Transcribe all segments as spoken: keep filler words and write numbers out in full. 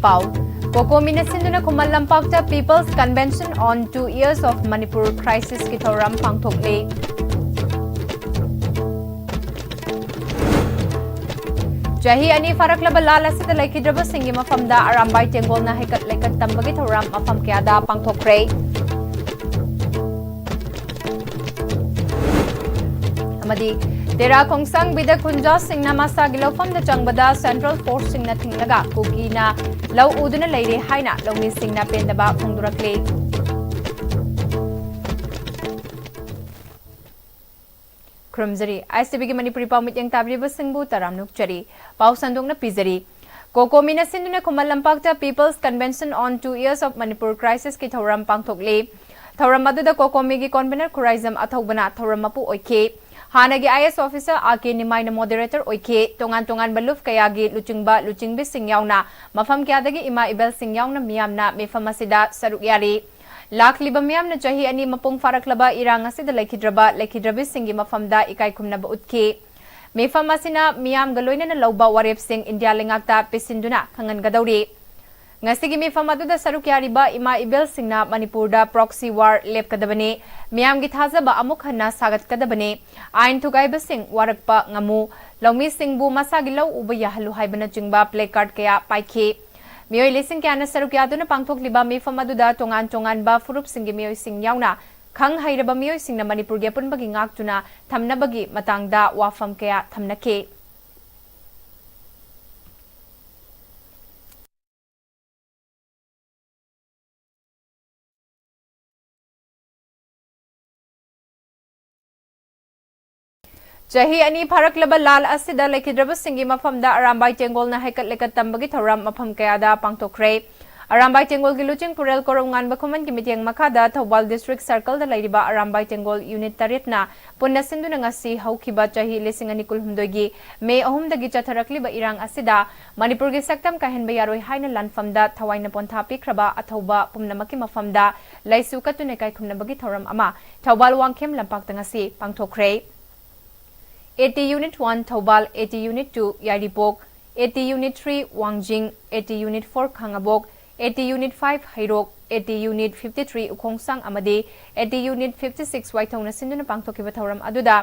ꯄꯥꯎ꯫ ꯀꯣꯀꯣꯃꯤꯅ ꯁꯤꯟꯗꯨꯅ ꯈꯨꯃꯟ ꯂꯝꯄꯥꯛꯇ People's Convention on Two Years of Manipur Crisis ꯀꯤ ꯊꯧꯔꯝ ꯄꯥꯡꯊꯣꯛꯂꯤ꯫ ꯆꯍꯤ ꯑꯅꯤ ꯐꯥꯔꯛꯂꯕ ꯂꯥꯜ ꯑꯁꯤꯗ ꯂꯩꯈꯤꯗ꯭ꯔꯕꯁꯤꯡꯒꯤ ꯃꯐꯝꯗ ꯑꯔꯥꯝꯕꯥꯏ ꯇꯦꯡꯒꯣꯜꯅ ꯍꯩꯀꯠ ꯂꯩꯀꯠ ꯇꯝꯕꯒꯤ ꯊꯧꯔꯝ ꯃꯐꯝ ꯀꯌꯥꯗ ꯄꯥꯡꯊꯣꯛꯈ꯭ꯔꯦ꯫ ꯑꯃꯗꯤ ꯇꯦꯔꯥ ꯈꯣꯡꯁꯥꯡꯕꯤꯗ ꯈꯨꯟꯖꯥꯁꯤꯡꯅ ꯃꯁꯥꯒꯤ ꯂꯧꯐꯝꯗ ꯆꯪꯕꯗ Central Forceꯁꯤꯡꯅ ꯊꯤꯡꯂꯒ ꯀꯨꯀꯤꯅ ꯂꯧ ꯎꯗꯨꯅ ꯂꯩꯔꯦ ꯍꯥꯏꯅ ꯂꯧꯃꯤꯁꯤꯡꯅ ꯄꯦꯟꯗꯕ ꯐꯣꯡꯗꯣꯔꯛꯂꯤ꯫ ꯈꯨꯔꯨꯝꯖꯔꯤ꯫ ISTVꯒꯤ ꯃꯅꯤꯄꯨꯔꯤ ꯄꯥꯎ ꯃꯤꯠꯌꯦꯡ ꯇꯥꯕꯤꯔꯤꯕꯁꯤꯡꯕꯨ ꯇꯔꯥꯝꯅ ꯑꯣꯛꯆꯔꯤ꯫ ꯄꯥꯎ ꯁꯟꯗꯣꯛꯅ ꯄꯤꯖꯔꯤ꯫ ꯀꯣꯀꯣꯃꯤꯅ ꯁꯤꯟꯗꯨꯅ ꯈꯨꯃꯟ ꯂꯝꯄꯥꯛꯇ People's Convention on Two Years of Manipur Crisisꯀꯤ ꯊꯧꯔꯝ ꯄꯥꯡꯊꯣꯛꯂꯤ꯫ ꯊꯧꯔꯝ ꯑꯗꯨꯗ ꯀꯣꯀꯣꯃꯤꯒꯤ convener ꯈꯨꯔꯥꯏꯖꯝ ꯑꯊꯧꯕꯅ ꯊꯧꯔꯝ ꯃꯄꯨ ꯑꯣꯏꯈꯤ꯫ ꯍꯥꯟꯅꯒꯤ IAS officer R K ꯅꯤꯃꯥꯏꯅ moderator ꯑꯣꯏꯈꯤ꯫ ꯇꯣꯉꯥꯟ ꯇꯣꯉꯥꯟꯕ ꯂꯨꯞ ꯀꯌꯥꯒꯤ ꯂꯨꯆꯤꯡꯕ ꯂꯨꯆꯤꯡꯕꯤꯁꯤꯡ ꯌꯥꯎꯅ ꯃꯐꯝ ꯀꯌꯥꯗꯒꯤ ꯏꯃꯥ ꯏꯕꯦꯜꯁꯤꯡ ꯌꯥꯎꯅ ꯃꯤꯌꯥꯝꯅ ꯃꯤꯐꯝ ꯑꯁꯤꯗ ꯁꯔꯨꯛ ꯌꯥꯔꯤ꯫ ꯂꯥꯛꯂꯤꯕ ꯃꯤꯌꯥꯝꯅ ꯆꯍꯤ ꯑꯅꯤ ꯃꯄꯨꯡ ꯐꯥꯔꯛꯂꯕ ꯏꯔꯥꯡ ꯑꯁꯤꯗ ꯂꯩꯈꯤꯗ꯭ꯔꯕ ꯂꯩꯈꯤꯗ꯭ꯔꯕꯤꯁꯤꯡꯒꯤ ꯃꯐꯝꯗ ꯏꯀꯥꯏ ꯈꯨꯝꯅꯕ ꯎꯠꯈꯤ꯫ ꯃꯤꯐꯝ ꯑꯁꯤꯅ ꯃꯤꯌꯥꯝꯒ ꯂꯣꯏꯅꯅ ꯂꯧꯕ ꯋꯥꯔꯦꯞꯁꯤꯡ ꯏꯟꯗꯤꯌꯥ ꯂꯩꯉꯥꯛꯇ ꯄꯤꯁꯤꯟꯗꯨꯅ ꯈꯪꯍꯟꯒꯗꯧꯔꯤ꯫ ꯉꯁꯤꯒꯤ ꯃꯤꯐꯝ ꯑꯗꯨꯗ ꯁꯔꯨꯛ ꯌꯥꯔꯤꯕ ꯏꯃꯥ ꯏꯕꯦꯜꯁꯤꯡꯅ ꯃꯅꯤꯄꯨꯔꯗ proxy war ꯂꯦꯞꯀꯗꯕꯅꯤ, ꯃꯤꯌꯥꯝꯒꯤ ꯊꯥꯖꯕ ꯑꯃꯨꯛ ꯍꯟꯅ ꯁꯥꯒꯠꯀꯗꯕꯅꯤ, ꯑꯥꯏꯟ ꯊꯨꯒꯥꯏꯕꯁꯤꯡ ꯋꯥꯔꯛꯄ ꯉꯝꯃꯨ, ꯂꯧꯃꯤꯁꯤꯡꯕꯨ ꯃꯁꯥꯒꯤ ꯂꯧ ꯎꯕ ꯌꯥꯍꯜꯂꯨ ꯍꯥꯏꯕꯅꯆꯤꯡꯕ placard ꯀꯌꯥ ꯄꯥꯏꯈꯤ꯫ ꯃꯤꯑꯣꯏ ꯂꯤꯁꯤꯡ ꯀꯌꯥꯅ ꯁꯔꯨꯛ ꯌꯥꯗꯨꯅ ꯄꯥꯡꯊꯣꯛꯂꯤꯕ ꯃꯤꯐꯝ ꯑꯗꯨꯗ ꯇꯣꯉꯥꯟ ꯇꯣꯉꯥꯟꯕ ꯐꯨꯔꯨꯞꯁꯤꯡꯒꯤ ꯃꯤꯑꯣꯏꯁꯤꯡ ꯌꯥꯎꯅ ꯈꯪ ꯍꯩꯔꯕ ꯃꯤꯑꯣꯏꯁꯤꯡꯅ ꯃꯅꯤꯄꯨꯔꯒꯤ ꯑꯄꯨꯟꯕꯒꯤ ꯉꯥꯛꯇꯨꯅ ꯊꯝꯅꯕꯒꯤ ꯃꯇꯥꯡꯗ ꯋꯥꯐꯝ ꯀꯌꯥ ꯊꯝꯅꯈꯤ꯫ ꯆꯍꯤ ꯑꯅꯤ ꯐꯥꯔꯛꯂꯕ ꯂꯥꯜ ꯑꯁꯤꯗ ꯂꯩꯈꯤꯗ꯭ꯔꯕꯁꯤꯡꯒꯤ ꯃꯐꯝꯗ ꯑꯔꯥꯝꯕꯥꯏ ꯇꯦꯡꯒꯣꯜꯅ ꯍꯩꯀꯠ ꯂꯩꯀꯠ ꯇꯝꯕꯒꯤ ꯊꯧꯔꯝ ꯃꯐꯝ ꯀꯌꯥꯗ ꯄꯥꯡꯊꯣꯛꯈ꯭ꯔꯦ꯫ ꯑꯔꯥꯝꯕꯥꯏ ꯇꯦꯡꯒꯣꯜꯒꯤ ꯂꯨꯆꯤꯡ ꯄꯨꯔꯦꯜ ꯀꯣꯔꯧ ꯉꯥꯟꯕ ꯈꯨꯃꯟꯒꯤ ꯃꯤꯠꯌꯦꯡ ꯃꯈꯥꯗ ꯊꯧꯕꯥꯜ district circleꯗ ꯂꯩꯔꯤꯕ ꯑꯔꯥꯝꯕꯥꯏ ꯇꯦꯡꯒꯣꯜ unit ꯇꯔꯦꯠꯅ ꯄꯨꯟꯅ ꯁꯤꯟꯗꯨꯅ ꯉꯁꯤ ꯍꯧꯈꯤꯕ ꯆꯍꯤ ꯂꯤꯁꯤꯡ ꯑꯅꯤ ꯀꯨꯟꯍꯨꯝꯗꯣꯏꯒꯤ ꯃꯦ ꯑꯍꯨꯝꯗꯒꯤ ꯆꯠꯊꯔꯛꯂꯤꯕ ꯏꯔꯥꯡ ꯑꯁꯤꯗ ꯃꯅꯤꯄꯨꯔꯒꯤ ꯁꯛꯇꯝ ꯀꯥꯏꯍꯟꯕ ꯌꯥꯔꯣꯏ ꯍꯥꯏꯅ ꯂꯥꯟꯐꯝꯗ ꯊꯋꯥꯏꯅ ꯄꯣꯟꯊꯥ ꯄꯤꯈ꯭ꯔꯕ ꯑꯊꯧꯕ ꯄꯨꯝꯅꯃꯛꯀꯤ ꯃꯐꯝꯗ ꯂꯩꯁꯨ ꯀꯠꯇꯨꯅ ꯏꯀꯥꯏ ꯈꯨꯝꯅꯕꯒꯤ ꯊꯧꯔꯝ ꯑꯃ ꯊꯧꯕꯥꯜ ꯋꯥꯡꯈꯦꯝ ꯂꯝꯄꯥꯛꯇ ꯉꯁꯤ ꯄꯥꯡꯊꯣꯛꯈ꯭ꯔꯦ꯫ AT Unit One Thoubal, AT Unit Two Yairipok, A T Unit three Wangjing, A T Unit four Khangabok, A T Unit five Heirok, A T Unit fifty three Ukhongsang ꯑꯃꯗꯤ A T Unit fifty six ꯋꯥꯏꯊꯧꯅ ꯁꯤꯟꯗꯨꯅ ꯄꯥꯡꯊꯣꯛꯈꯤꯕ ꯊꯧꯔꯝ ꯑꯗꯨꯗ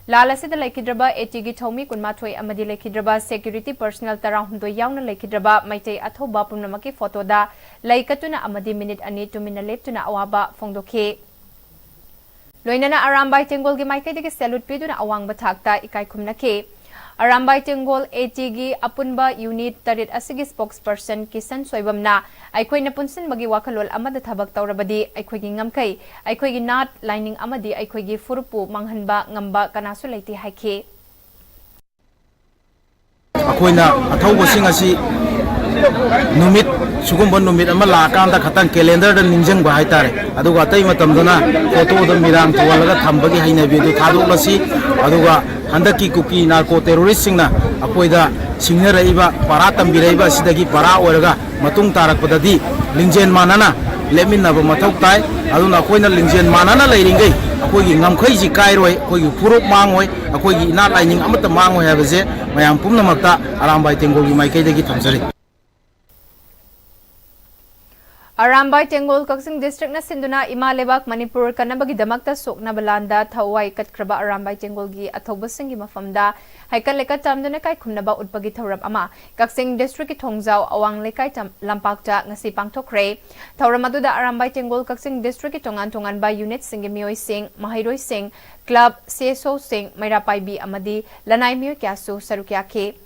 ꯂꯥꯜ ꯑꯁꯤꯗ ꯂꯩꯈꯤꯗ꯭ꯔꯕ ꯑꯦ ꯇꯤꯒꯤ ꯊꯧꯃꯤ ꯀꯨꯟꯃꯥꯊꯣꯏ ꯑꯃꯗꯤ ꯂꯩꯈꯤꯗ꯭ꯔꯕ security personnel ꯇꯔꯥꯍꯨꯝꯗꯣꯏ ꯌꯥꯎꯅ ꯂꯩꯈꯤꯗ꯭ꯔꯕ ꯃꯩꯇꯩ ꯑꯊꯧꯕ ꯄꯨꯝꯅꯃꯛꯀꯤ ꯐꯣꯇꯣꯗ ꯂꯩ ꯀꯠꯇꯨꯅ ꯑꯃꯗꯤ ꯃꯤꯅꯤꯠ ꯑꯅꯤ ꯇꯨꯃꯤꯟꯅ ꯂꯦꯞꯇꯨꯅ ꯑꯋꯥꯕ ꯐꯣꯡꯗꯣꯛꯈꯤ꯫ ꯂꯣꯏꯅꯅ ꯑꯔꯥꯝꯕꯥꯏ ꯇꯦꯡꯒꯣꯜꯒꯤ ꯃꯥꯏꯀꯩꯗꯒꯤ salute ꯄꯤꯗꯨꯅ ꯑꯋꯥꯡꯕ ꯊꯥꯛꯇ ꯏꯀꯥꯏ ꯈꯨꯝꯅꯈꯤ꯫ ꯑꯔꯥꯝꯕꯥꯏ ꯇꯦꯡꯒꯣꯜ ꯑꯦ ꯇꯤꯒꯤ ꯑꯄꯨꯟꯕ unit ꯇꯔꯦꯠ ꯑꯁꯤꯒꯤ spokesperson ꯀꯤꯁꯟ ꯁꯣꯏꯕꯝꯅ ꯑꯩꯈꯣꯏꯅ ꯄꯨꯟꯁꯤꯟꯕꯒꯤ ꯋꯥꯈꯜꯂꯣꯟ ꯑꯃꯗ ꯊꯕꯛ ꯇꯧꯔꯕꯗꯤ ꯑꯩꯈꯣꯏꯒꯤ ꯉꯝꯈꯩ, ꯑꯩꯈꯣꯏꯒꯤ ꯅꯥꯠ, ꯂꯥꯏꯅꯤꯡ ꯑꯃꯗꯤ ꯑꯩꯈꯣꯏꯒꯤ ꯐꯨꯔꯨꯞꯄꯨ ꯃꯥꯡꯍꯟꯕ ꯉꯝꯕ ꯀꯅꯥꯁꯨ ꯂꯩꯇꯦ ꯍꯥꯏꯈꯤ꯫ ꯑꯩꯈꯣꯏꯅ ꯑꯊꯧꯕꯁꯤꯡ ꯑꯁꯤ ꯅꯨꯃꯤꯠ, ꯁꯤꯒꯨꯝꯕ ꯅꯨꯃꯤꯠ ꯑꯃ ꯂꯥꯛꯑꯀꯥꯟꯗ ꯈꯇꯪ calendarꯗ ꯅꯤꯡꯁꯤꯡꯕ ꯍꯥꯏꯇꯥꯔꯦ꯫ ꯑꯗꯨꯒ ꯑꯇꯩ ꯃꯇꯝꯗꯅ ꯐꯣꯇꯣꯗ ꯃꯤꯔꯥꯡ ꯊꯨꯍꯜꯂꯒ ꯊꯝꯕꯒꯤ ꯍꯩꯅꯕꯤ ꯑꯗꯨ ꯊꯥꯗꯣꯛꯂꯁꯤ꯫ ꯑꯗꯨꯒ ꯍꯟꯗꯛꯀꯤ ꯀꯨꯀꯤ narco terroristꯁꯤꯡꯅ ꯑꯩꯈꯣꯏꯗ ꯁꯤꯡꯅꯔꯛꯏꯕ, ꯄꯔꯥ ꯇꯝꯕꯤꯔꯛꯏꯕ ꯑꯁꯤꯗꯒꯤ ꯄꯔꯥ ꯑꯣꯏꯔꯒ ꯃꯇꯨꯡ ꯇꯥꯔꯛꯄꯗꯗꯤ ꯂꯤꯡꯖꯦꯜ ꯃꯥꯟꯅꯅ ꯂꯦꯞꯃꯤꯟꯅꯕ ꯃꯊꯧ ꯇꯥꯏ꯫ ꯑꯗꯨꯅ ꯑꯩꯈꯣꯏꯅ ꯂꯤꯡꯖꯦꯜ ꯃꯥꯟꯅꯅ ꯂꯩꯔꯤꯉꯩ ꯑꯩꯈꯣꯏꯒꯤ ꯉꯝꯈꯩꯁꯤ ꯀꯥꯏꯔꯣꯏ, ꯑꯩꯈꯣꯏꯒꯤ ꯐꯨꯔꯨꯞ ꯃꯥꯡꯉꯣꯏ, ꯑꯩꯈꯣꯏꯒꯤ ꯏꯅꯥꯠ ꯂꯥꯏꯅꯤꯡ ꯑꯃꯠꯇ ꯃꯥꯡꯉꯣꯏ ꯍꯥꯏꯕꯁꯦ ꯃꯌꯥꯝ ꯄꯨꯝꯅꯃꯛꯇ ꯑꯔꯥꯝꯕꯥꯏ ꯇꯦꯡꯒꯣꯜꯒꯤ ꯃꯥꯏꯀꯩꯗꯒꯤ ꯊꯝꯖꯔꯤ꯫ ꯑꯔꯥꯝꯕꯥꯏ ꯇꯦꯡꯒꯣꯜ ꯀꯛꯆꯤꯡ districtꯅ ꯁꯤꯟꯗꯨꯅ ꯏꯃꯥ ꯂꯩꯕꯥꯛ ꯃꯅꯤꯄꯨꯔ ꯀꯟꯅꯕꯒꯤꯗꯃꯛꯇ ꯁꯣꯛꯅꯕ ꯂꯥꯟꯗ ꯊꯋꯥꯏ ꯀꯠꯈ꯭ꯔꯕ ꯑꯔꯥꯝꯕꯥꯏ ꯇꯦꯡꯒꯣꯜꯒꯤ ꯑꯊꯧꯕꯁꯤꯡꯒꯤ ꯃꯐꯝꯗ ꯍꯩꯀꯠ ꯂꯩꯀꯠ ꯇꯝꯗꯨꯅ ꯏꯀꯥꯏ ꯈꯨꯝꯅꯕ ꯎꯠꯄꯒꯤ ꯊꯧꯔꯝ ꯑꯃ ꯀꯛꯆꯤꯡ districtꯀꯤ ꯊꯣꯡꯖꯥꯎ ꯑꯋꯥꯡ ꯂꯩꯀꯥꯏ ꯇꯝ-, ꯂꯝꯄꯥꯛꯇ ꯉꯁꯤ ꯄꯥꯡꯊꯣꯛꯈ꯭ꯔꯦ꯫ ꯊꯧꯔꯝ ꯑꯗꯨꯗ ꯑꯔꯥꯝꯕꯥꯏ ꯇꯦꯡꯒꯣꯜ ꯀꯛꯆꯤꯡ districtꯀꯤ ꯇꯣꯉꯥꯟ ꯇꯣꯉꯥꯟꯕ unitꯁꯤꯡꯒꯤ ꯃꯤꯑꯣꯏꯁꯤꯡ, ꯃꯍꯩꯔꯣꯏꯁꯤꯡ, club, C S Oꯁꯤꯡ, ꯃꯩꯔꯥ ꯄꯥꯏꯕꯤ ꯑꯃꯗꯤ ꯂꯅꯥꯏ ꯃꯤꯑꯣꯏ ꯀꯌꯥꯁꯨ ꯁꯔꯨꯛ ꯌꯥꯈꯤ꯫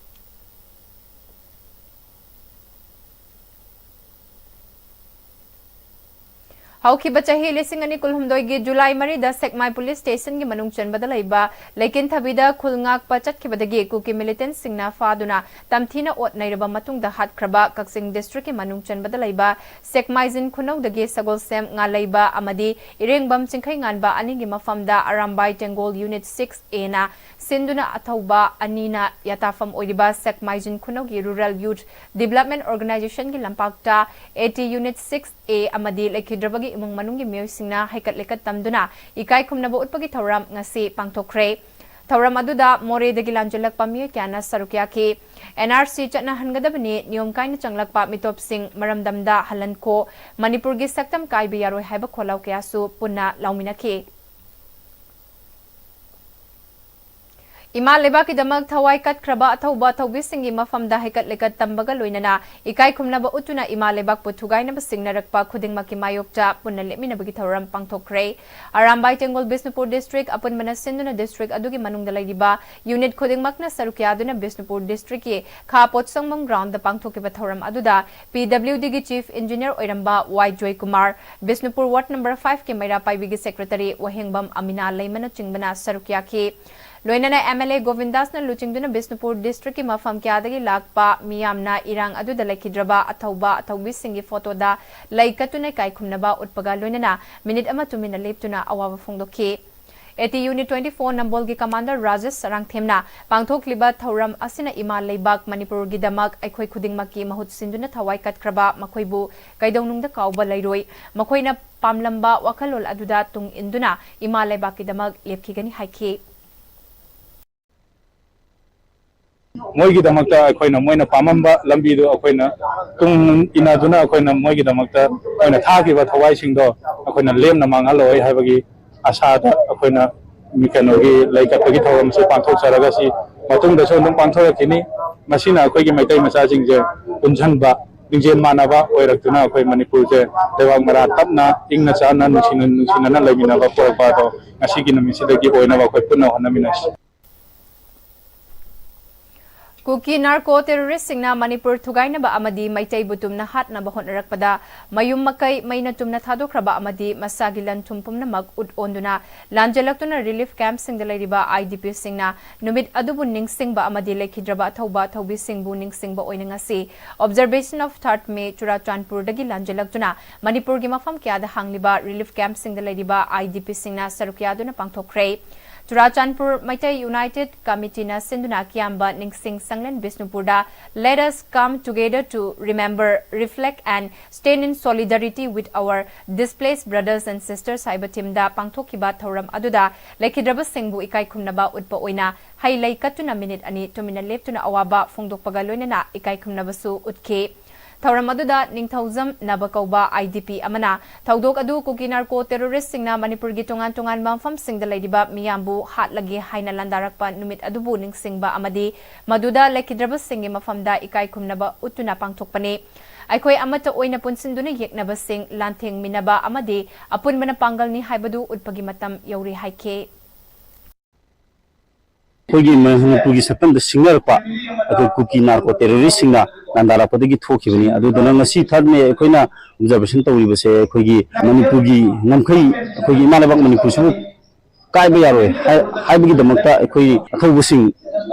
ꯍꯧꯈꯤꯕ ꯆꯍꯤ ꯂꯤꯁꯤꯡ ꯑꯅꯤ ꯀꯨꯟꯍꯨꯝꯗꯣꯏꯒꯤ ꯖꯨꯂꯥꯏ ꯃꯔꯤꯗ ꯁꯦꯛꯃꯥꯏ police stationꯒꯤ ꯃꯅꯨꯡ ꯆꯟꯕꯗ ꯂꯩꯕ ꯂꯩꯀꯤꯟꯊꯕꯤꯗ ꯈꯨꯜ ꯉꯥꯛꯄ ꯆꯠꯈꯤꯕꯗꯒꯤ ꯀꯨꯀꯤ militantꯁꯤꯡꯅ ꯐꯥꯗꯨꯅ ꯇꯝꯊꯤꯅ ꯑꯣꯠ ꯅꯩꯔꯕ ꯃꯇꯨꯡꯗ ꯍꯥꯠꯈ꯭ꯔꯕ ꯀꯛꯆꯤꯡ districtꯀꯤ ꯃꯅꯨꯡ ꯆꯟꯕꯗ ꯂꯩꯕ ꯁꯦꯛꯃꯥꯏꯖꯤꯟ ꯈꯨꯅꯧꯗꯒꯤ ꯁꯒꯣꯜꯁꯦꯝ ꯉꯥꯂꯩꯕ ꯑꯃꯗꯤ ꯏꯔꯦꯡꯕꯝ ꯆꯤꯡꯈꯩꯉꯥꯟꯕ ꯑꯅꯤꯒꯤ ꯃꯐꯝꯗ ꯑꯔꯥꯝꯕꯥꯏ ꯇꯦꯡꯒꯣꯜ Unit six Aꯅ ꯁꯤꯟꯗꯨꯅ ꯑꯊꯧꯕ ꯑꯅꯤꯅ ꯌꯥꯇꯥꯐꯝ ꯑꯣꯏꯔꯤꯕ ꯁꯦꯛꯃꯥꯏꯖꯤꯟ ꯈꯨꯅꯧꯒꯤ Rural Youth Development Organizationꯒꯤ ꯂꯝꯄꯥꯛꯇ A T Unit six A ꯑꯃꯗꯤ ꯂꯩꯈꯤꯗ꯭ꯔꯕꯒꯤ ꯏꯃꯨꯡ ꯃꯅꯨꯡꯒꯤ ꯃꯤꯑꯣꯏꯁꯤꯡꯅ ꯍꯩꯀꯠ ꯂꯩꯀꯠ ꯇꯝꯗꯨꯅ ꯏꯀꯥꯏ ꯈꯨꯝꯅꯕ ꯎꯠꯄꯒꯤ ꯊꯧꯔꯝ ꯉꯁꯤ ꯄꯥꯡꯊꯣꯛꯈ꯭ꯔꯦ꯫ ꯊꯧꯔꯝ ꯑꯗꯨꯗ ꯃꯣꯔꯦꯗꯒꯤ ꯂꯥꯟꯖꯦꯜꯂꯛꯄ ꯃꯤꯑꯣꯏ ꯀꯌꯥꯅ ꯁꯔꯨꯛ ꯌꯥꯈꯤ꯫ NRC ꯆꯠꯅꯍꯟꯒꯗꯕꯅꯤ, ꯅꯤꯌꯣꯝ ꯀꯥꯏꯅ ꯆꯪꯂꯛꯄ ꯃꯤꯇꯣꯞꯁꯤꯡ ꯃꯔꯝꯗꯝꯗ ꯍꯜꯍꯟꯈꯣ, ꯃꯅꯤꯄꯨꯔꯒꯤ ꯁꯛꯇꯝ ꯀꯥꯏꯕ ꯌꯥꯔꯣꯏ ꯍꯥꯏꯕ ꯈꯣꯜꯂꯥꯎ ꯀꯌꯥꯁꯨ ꯄꯨꯟꯅ ꯂꯥꯎꯃꯤꯟꯅꯈꯤ꯫ ꯏꯃꯥ ꯂꯩꯕꯥꯛꯀꯤꯗꯃꯛ ꯊꯋꯥꯏ ꯀꯠꯈ꯭ꯔꯕ ꯑꯊꯧꯕ ꯑꯊꯧꯕꯤꯁꯤꯡꯒꯤ ꯃꯐꯝꯗ ꯍꯩꯀꯠ ꯂꯩꯀꯠ ꯇꯝꯕꯒ ꯂꯣꯏꯅꯅ ꯏꯀꯥꯏ ꯈꯨꯝꯅꯕ ꯎꯠꯇꯨꯅ ꯏꯃꯥ ꯂꯩꯕꯥꯛꯄꯨ ꯊꯨꯒꯥꯏꯅꯕ ꯁꯤꯡꯅꯔꯛꯄ ꯈꯨꯗꯤꯡꯃꯛꯀꯤ ꯃꯥꯌꯣꯛꯇ ꯄꯨꯟꯅ ꯂꯦꯞꯃꯤꯟꯅꯕꯒꯤ ꯊꯧꯔꯝ ꯄꯥꯡꯊꯣꯛꯈ꯭ꯔꯦ꯫ ꯑꯔꯥꯝꯕꯥꯏ ꯇꯦꯡꯒꯣꯜ ꯕꯤꯁꯅꯨꯄꯨꯔ ꯗꯤꯁꯇ꯭ꯔꯤꯛ ꯑꯄꯨꯟꯕꯅ ꯁꯤꯟꯗꯨꯅ ꯗꯤꯁꯇ꯭ꯔꯤꯛ ꯑꯗꯨꯒꯤ ꯃꯅꯨꯡꯗ ꯂꯩꯔꯤꯕ ꯌꯨꯅꯤꯠ ꯈꯨꯗꯤꯡꯃꯛꯅ ꯁꯔꯨꯛ ꯌꯥꯗꯨꯅ ꯕꯤꯁꯅꯨꯄꯨꯔ ꯗꯤꯁꯇ꯭ꯔꯤꯛꯀꯤ ꯈꯥ ꯄꯣꯠꯁꯪꯕꯝ ꯒ꯭ꯔꯥꯎꯟꯗ ꯄꯥꯡꯊꯣꯛꯈꯤꯕ ꯊꯧꯔꯝ ꯑꯗꯨꯗ PWDꯒꯤ ꯆꯤꯐ ꯏꯟꯖꯤꯅꯤꯌꯔ ꯑꯣꯏꯔꯝꯕ ꯋꯥꯏ Joykumar, Bishnupur ward number fiveꯀꯤ ꯃꯩꯔꯥ ꯄꯥꯏꯕꯤꯒꯤ secretary ꯋꯥꯍꯦꯡꯕꯝ ꯑꯃꯤꯅꯥ ꯂꯩꯃꯅꯆꯤꯡꯕꯅ ꯁꯔꯨꯛ ꯌꯥꯈꯤ꯫ ꯂꯣꯏꯅꯅ MLA ꯒꯣꯕꯤꯟꯗꯥꯁꯅ ꯂꯨꯆꯤꯡꯗꯨꯅ ꯕꯤꯁꯅꯨꯄꯨꯔ ꯗꯤꯁꯇ꯭ꯔꯤꯛꯀꯤ ꯃꯐꯝ ꯀꯌꯥꯗꯒꯤ ꯂꯥꯛꯄ ꯃꯤꯌꯥꯝꯅ ꯏꯔꯥꯡ ꯑꯗꯨꯗ ꯂꯩꯈꯤꯗ꯭ꯔꯕ ꯑꯊꯧꯕ ꯑꯊꯧꯕꯤꯁꯤꯡꯒꯤ ꯐꯣꯇꯣꯗ ꯂꯩ ꯀꯠꯇꯨꯅ ꯏꯀꯥꯏ ꯈꯨꯝꯅꯕ ꯎꯠꯄꯒ ꯂꯣꯏꯅꯅ ꯃꯤꯅꯤꯠ ꯑꯃ ꯇꯨꯃꯤꯟꯅ ꯂꯦꯞꯇꯨꯅ ꯑꯋꯥꯕ ꯐꯣꯡꯗꯣꯛꯈꯤ꯫ AT Unit twenty four ꯅꯝꯕꯣꯜꯒꯤ ꯀꯃꯥꯟꯗꯔ ꯔꯥꯖꯦꯁ ꯁꯔꯥꯡꯊꯦꯝꯅ ꯄꯥꯡꯊꯣꯛꯂꯤꯕ ꯊꯧꯔꯝ ꯑꯁꯤꯅ ꯏꯃꯥ ꯂꯩꯕꯥꯛ ꯃꯅꯤꯄꯨꯔꯒꯤꯗꯃꯛ ꯑꯩꯈꯣꯏ ꯈꯨꯗꯤꯡꯃꯛꯀꯤ ꯃꯍꯨꯠ ꯁꯤꯟꯗꯨꯅ ꯊꯋꯥꯏ ꯀꯠꯈ꯭ꯔꯕ ꯃꯈꯣꯏꯕꯨ ꯀꯩꯗꯧꯅꯨꯡꯗ ꯀꯥꯎꯕ ꯂꯩꯔꯣꯏ꯫ ꯃꯈꯣꯏꯅ ꯄꯥꯝꯂꯝꯕ ꯋꯥꯈꯜꯂꯣꯟ ꯑꯗꯨꯗ ꯇꯨꯡ ꯏꯟꯗꯨꯅ ꯏꯃꯥ ꯂꯩꯕꯥꯛꯀꯤꯗꯃꯛ ꯂꯦꯞꯈꯤꯒꯅꯤ ꯍꯥꯏꯈꯤ꯫ ꯃꯣꯏꯒꯤꯗꯃꯛꯇ ꯑꯩꯈꯣꯏꯅ ꯃꯣꯏꯅ ꯄꯥꯝꯃꯝꯕ ꯂꯝꯕꯤꯗꯨ ꯑꯩꯈꯣꯏꯅ ꯇꯨꯡ ꯏꯟꯅꯗꯨꯅ ꯑꯩꯈꯣꯏꯅ ꯃꯣꯏꯒꯤꯗꯃꯛꯇ ꯃꯣꯏꯅ ꯊꯥꯈꯤꯕ ꯊꯋꯥꯏꯁꯤꯡꯗꯣ ꯑꯩꯈꯣꯏꯅ ꯂꯦꯝꯅ ꯃꯥꯡꯍꯜꯂꯣꯏ ꯍꯥꯏꯕꯒꯤ ꯑꯁꯥꯗ ꯑꯩꯈꯣꯏꯅ ꯀꯩꯅꯣꯒꯤ ꯂꯩ ꯀꯠꯄꯒꯤ ꯊꯧꯔꯝꯁꯤ ꯄꯥꯡꯊꯣꯛꯆꯔꯒ ꯁꯤ ꯃꯇꯨꯡꯗꯁꯨ ꯑꯗꯨꯝ ꯄꯥꯡꯊꯣꯔꯛꯈꯤꯅꯤ꯫ ꯃꯁꯤꯅ ꯑꯩꯈꯣꯏꯒꯤ ꯃꯩꯇꯩ ꯃꯆꯥꯁꯤꯡꯁꯦ ꯄꯨꯟꯁꯤꯟꯕ, ꯂꯤꯡꯖꯦꯜ ꯃꯥꯟꯅꯕ ꯑꯣꯏꯔꯛꯇꯨꯅ ꯑꯩꯈꯣꯏ ꯃꯅꯤꯄꯨꯔꯁꯦ ꯂꯩꯕꯥꯛ ꯃꯔꯥ ꯇꯞꯅ ꯏꯪꯅ ꯆꯥꯅ ꯅꯨꯡꯁꯤꯅ ꯅꯨꯡꯁꯤꯅꯅ ꯂꯩꯃꯤꯟꯅꯕ ꯄꯨꯔꯛꯄ ꯑꯗꯣ ꯉꯁꯤꯒꯤ ꯅꯨꯃꯤꯠꯁꯤꯗꯒꯤ ꯑꯣꯏꯅꯕ ꯑꯩꯈꯣꯏ ꯄꯨꯟꯅ ꯍꯣꯠꯅꯃꯤꯟꯅꯁꯤ꯫ ꯀꯨꯀꯤ ꯅꯥꯔꯀꯣ ꯇꯦꯔꯣꯔꯤꯁꯁꯤꯡꯅ ꯃꯅꯤꯄꯨꯔ ꯊꯨꯒꯥꯏꯅꯕ ꯑꯃꯗꯤ ꯃꯩꯇꯩꯕꯨ ꯇꯨꯝꯅ ꯍꯥꯠꯅꯕ ꯍꯣꯠꯅꯔꯛꯄꯗ ꯃꯌꯨꯝ ꯃꯀꯩ ꯃꯩꯅ ꯇꯨꯝꯅ ꯊꯥꯗꯣꯛꯈ꯭ꯔꯕ ꯑꯃꯗꯤ ꯃꯁꯥꯒꯤ ꯂꯟ ꯊꯨꯝ ꯄꯨꯝꯅꯃꯛ ꯎꯠ ꯑꯣꯟꯗꯨꯅ ꯂꯥꯟꯖꯦꯜꯂꯛꯇꯨꯅ ꯔꯤꯂꯤꯐ ꯀꯦꯝꯞꯁꯤꯡꯗ ꯂꯩꯔꯤꯕ IDPꯁꯤꯡꯅ ꯅꯨꯃꯤꯠ ꯑꯗꯨꯕꯨ ꯅꯤꯡꯁꯤꯡꯕ ꯑꯃꯗꯤ ꯂꯩꯈꯤꯗ꯭ꯔꯕ ꯑꯊꯧꯕ ꯑꯊꯧꯕꯤꯁꯤꯡꯕꯨ ꯅꯤꯡꯁꯤꯡꯕ ꯑꯣꯏꯅ ꯉꯁꯤ Observation of Third May ꯆꯨꯔꯥꯆꯥꯟꯄꯨꯔꯗꯒꯤ ꯂꯥꯟꯖꯦꯜꯂꯛꯇꯨꯅ ꯃꯅꯤꯄꯨꯔꯒꯤ ꯃꯐꯝ ꯀꯌꯥꯗ ꯍꯥꯡꯂꯤꯕ ꯔꯤꯂꯤꯐ ꯀꯦꯝꯞꯁꯤꯡꯗ ꯂꯩꯔꯤꯕ IDPꯁꯤꯡꯅ ꯁꯔꯨꯛ ꯌꯥꯗꯨꯅ ꯄꯥꯡꯊꯣꯛꯈ꯭ꯔꯦ꯫ ꯆꯨꯔꯥꯆꯥꯟꯄꯨꯔ ꯃꯩꯇꯩ ꯌꯨꯅꯥꯏꯇꯦꯗ ꯀꯃꯤꯇꯤꯅ ꯁꯤꯟꯗꯨꯅ ꯀꯤꯌꯥꯝꯕ ꯅꯤꯡꯁꯤꯡ ꯁꯪꯂꯦꯟ ꯕꯤꯁꯅꯨꯄꯨꯔꯗ Let us come together to remember, reflect and stand in solidarity with our displaced brothers and sisters ꯍꯥꯏꯕ ꯊꯤꯝꯗ ꯄꯥꯡꯊꯣꯛꯈꯤꯕ ꯊꯧꯔꯝ ꯑꯗꯨꯗ ꯂꯩꯈꯤꯗ꯭ꯔꯕꯁꯤꯡꯕꯨ ꯏꯀꯥꯏ ꯈꯨꯝꯅꯕ ꯎꯠꯄ ꯑꯣꯏꯅ ꯍꯩ ꯂꯩ ꯀꯠꯇꯨꯅ ꯃꯤꯅꯤꯠ ꯑꯅꯤ ꯇꯨꯃꯤꯟꯅ ꯂꯦꯞꯇꯨꯅ ꯑꯋꯥꯕ ꯐꯣꯡꯗꯣꯛꯄꯒ ꯂꯣꯏꯅꯅ ꯏꯀꯥꯏ ꯈꯨꯝꯅꯕꯁꯨ ꯎꯠꯈꯤ꯫ ꯊꯧꯔꯝ ꯑꯗꯨꯗ ꯅꯤꯡꯊꯧꯖꯝ ꯅꯕ ꯀꯧꯕ IDP ꯑꯃꯅ ꯊꯧꯗꯣꯛ ꯑꯗꯨ ꯀꯨꯀꯤ ꯅꯥꯔꯀꯣ ꯇꯦꯔꯣꯔꯤꯁ꯭ꯠꯁꯤꯡꯅ ꯃꯅꯤꯄꯨꯔꯒꯤ ꯇꯣꯉꯥꯟ ꯇꯣꯉꯥꯟꯕ ꯃꯐꯝꯁꯤꯡꯗ ꯂꯩꯔꯤꯕ ꯃꯤꯌꯥꯝꯕꯨ ꯍꯥꯠꯂꯒꯦ ꯍꯥꯏꯅ ꯂꯥꯟꯗꯥꯔꯛꯄ ꯅꯨꯃꯤꯠ ꯑꯗꯨꯕꯨ ꯅꯤꯡꯁꯤꯡꯕ ꯑꯃꯗꯤ ꯃꯗꯨꯗ ꯂꯩꯈꯤꯗ꯭ꯔꯕꯁꯤꯡꯒꯤ ꯃꯐꯝꯗ ꯏꯀꯥꯏ ꯈꯨꯝꯅꯕ ꯎꯠꯇꯨꯅ ꯄꯥꯡꯊꯣꯛꯄꯅꯤ꯫ ꯑꯩꯈꯣꯏ ꯑꯃꯠꯇ ꯑꯣꯏꯅ ꯄꯨꯟꯁꯤꯟꯗꯨꯅ ꯌꯦꯛꯅꯕꯁꯤꯡ ꯂꯥꯟꯊꯦꯡꯃꯤꯟꯅꯕ ꯑꯃꯗꯤ ꯑꯄꯨꯟꯕꯅ ꯄꯥꯡꯒꯜꯅꯤ ꯍꯥꯏꯕꯗꯨ ꯎꯠꯄꯒꯤ ꯃꯇꯝ ꯌꯧꯔꯦ ꯍꯥꯏꯈꯤ꯫ ꯑꯩꯈꯣꯏꯒꯤ ꯃꯅꯤꯄꯨꯔꯒꯤ ꯁꯛꯇꯝꯗ ꯁꯤꯡꯅꯔꯛꯄ ꯑꯩꯈꯣꯏ ꯀꯨꯀꯤ ꯅꯥꯔꯀꯣ ꯇꯦꯔꯣꯔꯤꯁ꯭ꯠꯁꯤꯡꯅ ꯂꯥꯟꯗꯥꯔꯛꯄꯗꯒꯤ ꯊꯣꯛꯈꯤꯕꯅꯤ꯫ ꯑꯗꯨꯗꯨꯅ ꯉꯁꯤ ꯊꯥꯔꯠ ꯃꯦ ꯑꯩꯈꯣꯏꯅ ꯑꯣꯕꯖꯥꯔꯕꯦꯁꯟ ꯇꯧꯔꯤꯕꯁꯦ ꯑꯩꯈꯣꯏꯒꯤ ꯃꯅꯤꯄꯨꯔꯒꯤ ꯉꯝꯈꯩ, ꯑꯩꯈꯣꯏꯒꯤ ꯏꯃꯥ ꯂꯩꯕꯥꯛ ꯃꯅꯤꯄꯨꯔꯁꯤꯕꯨ ꯀꯥꯏꯕ ꯌꯥꯔꯣꯏ ꯍꯥꯏ-, ꯍꯥꯏꯕꯒꯤꯗꯃꯛꯇ ꯑꯩꯈꯣꯏ ꯑꯊꯧꯕꯁꯤꯡ,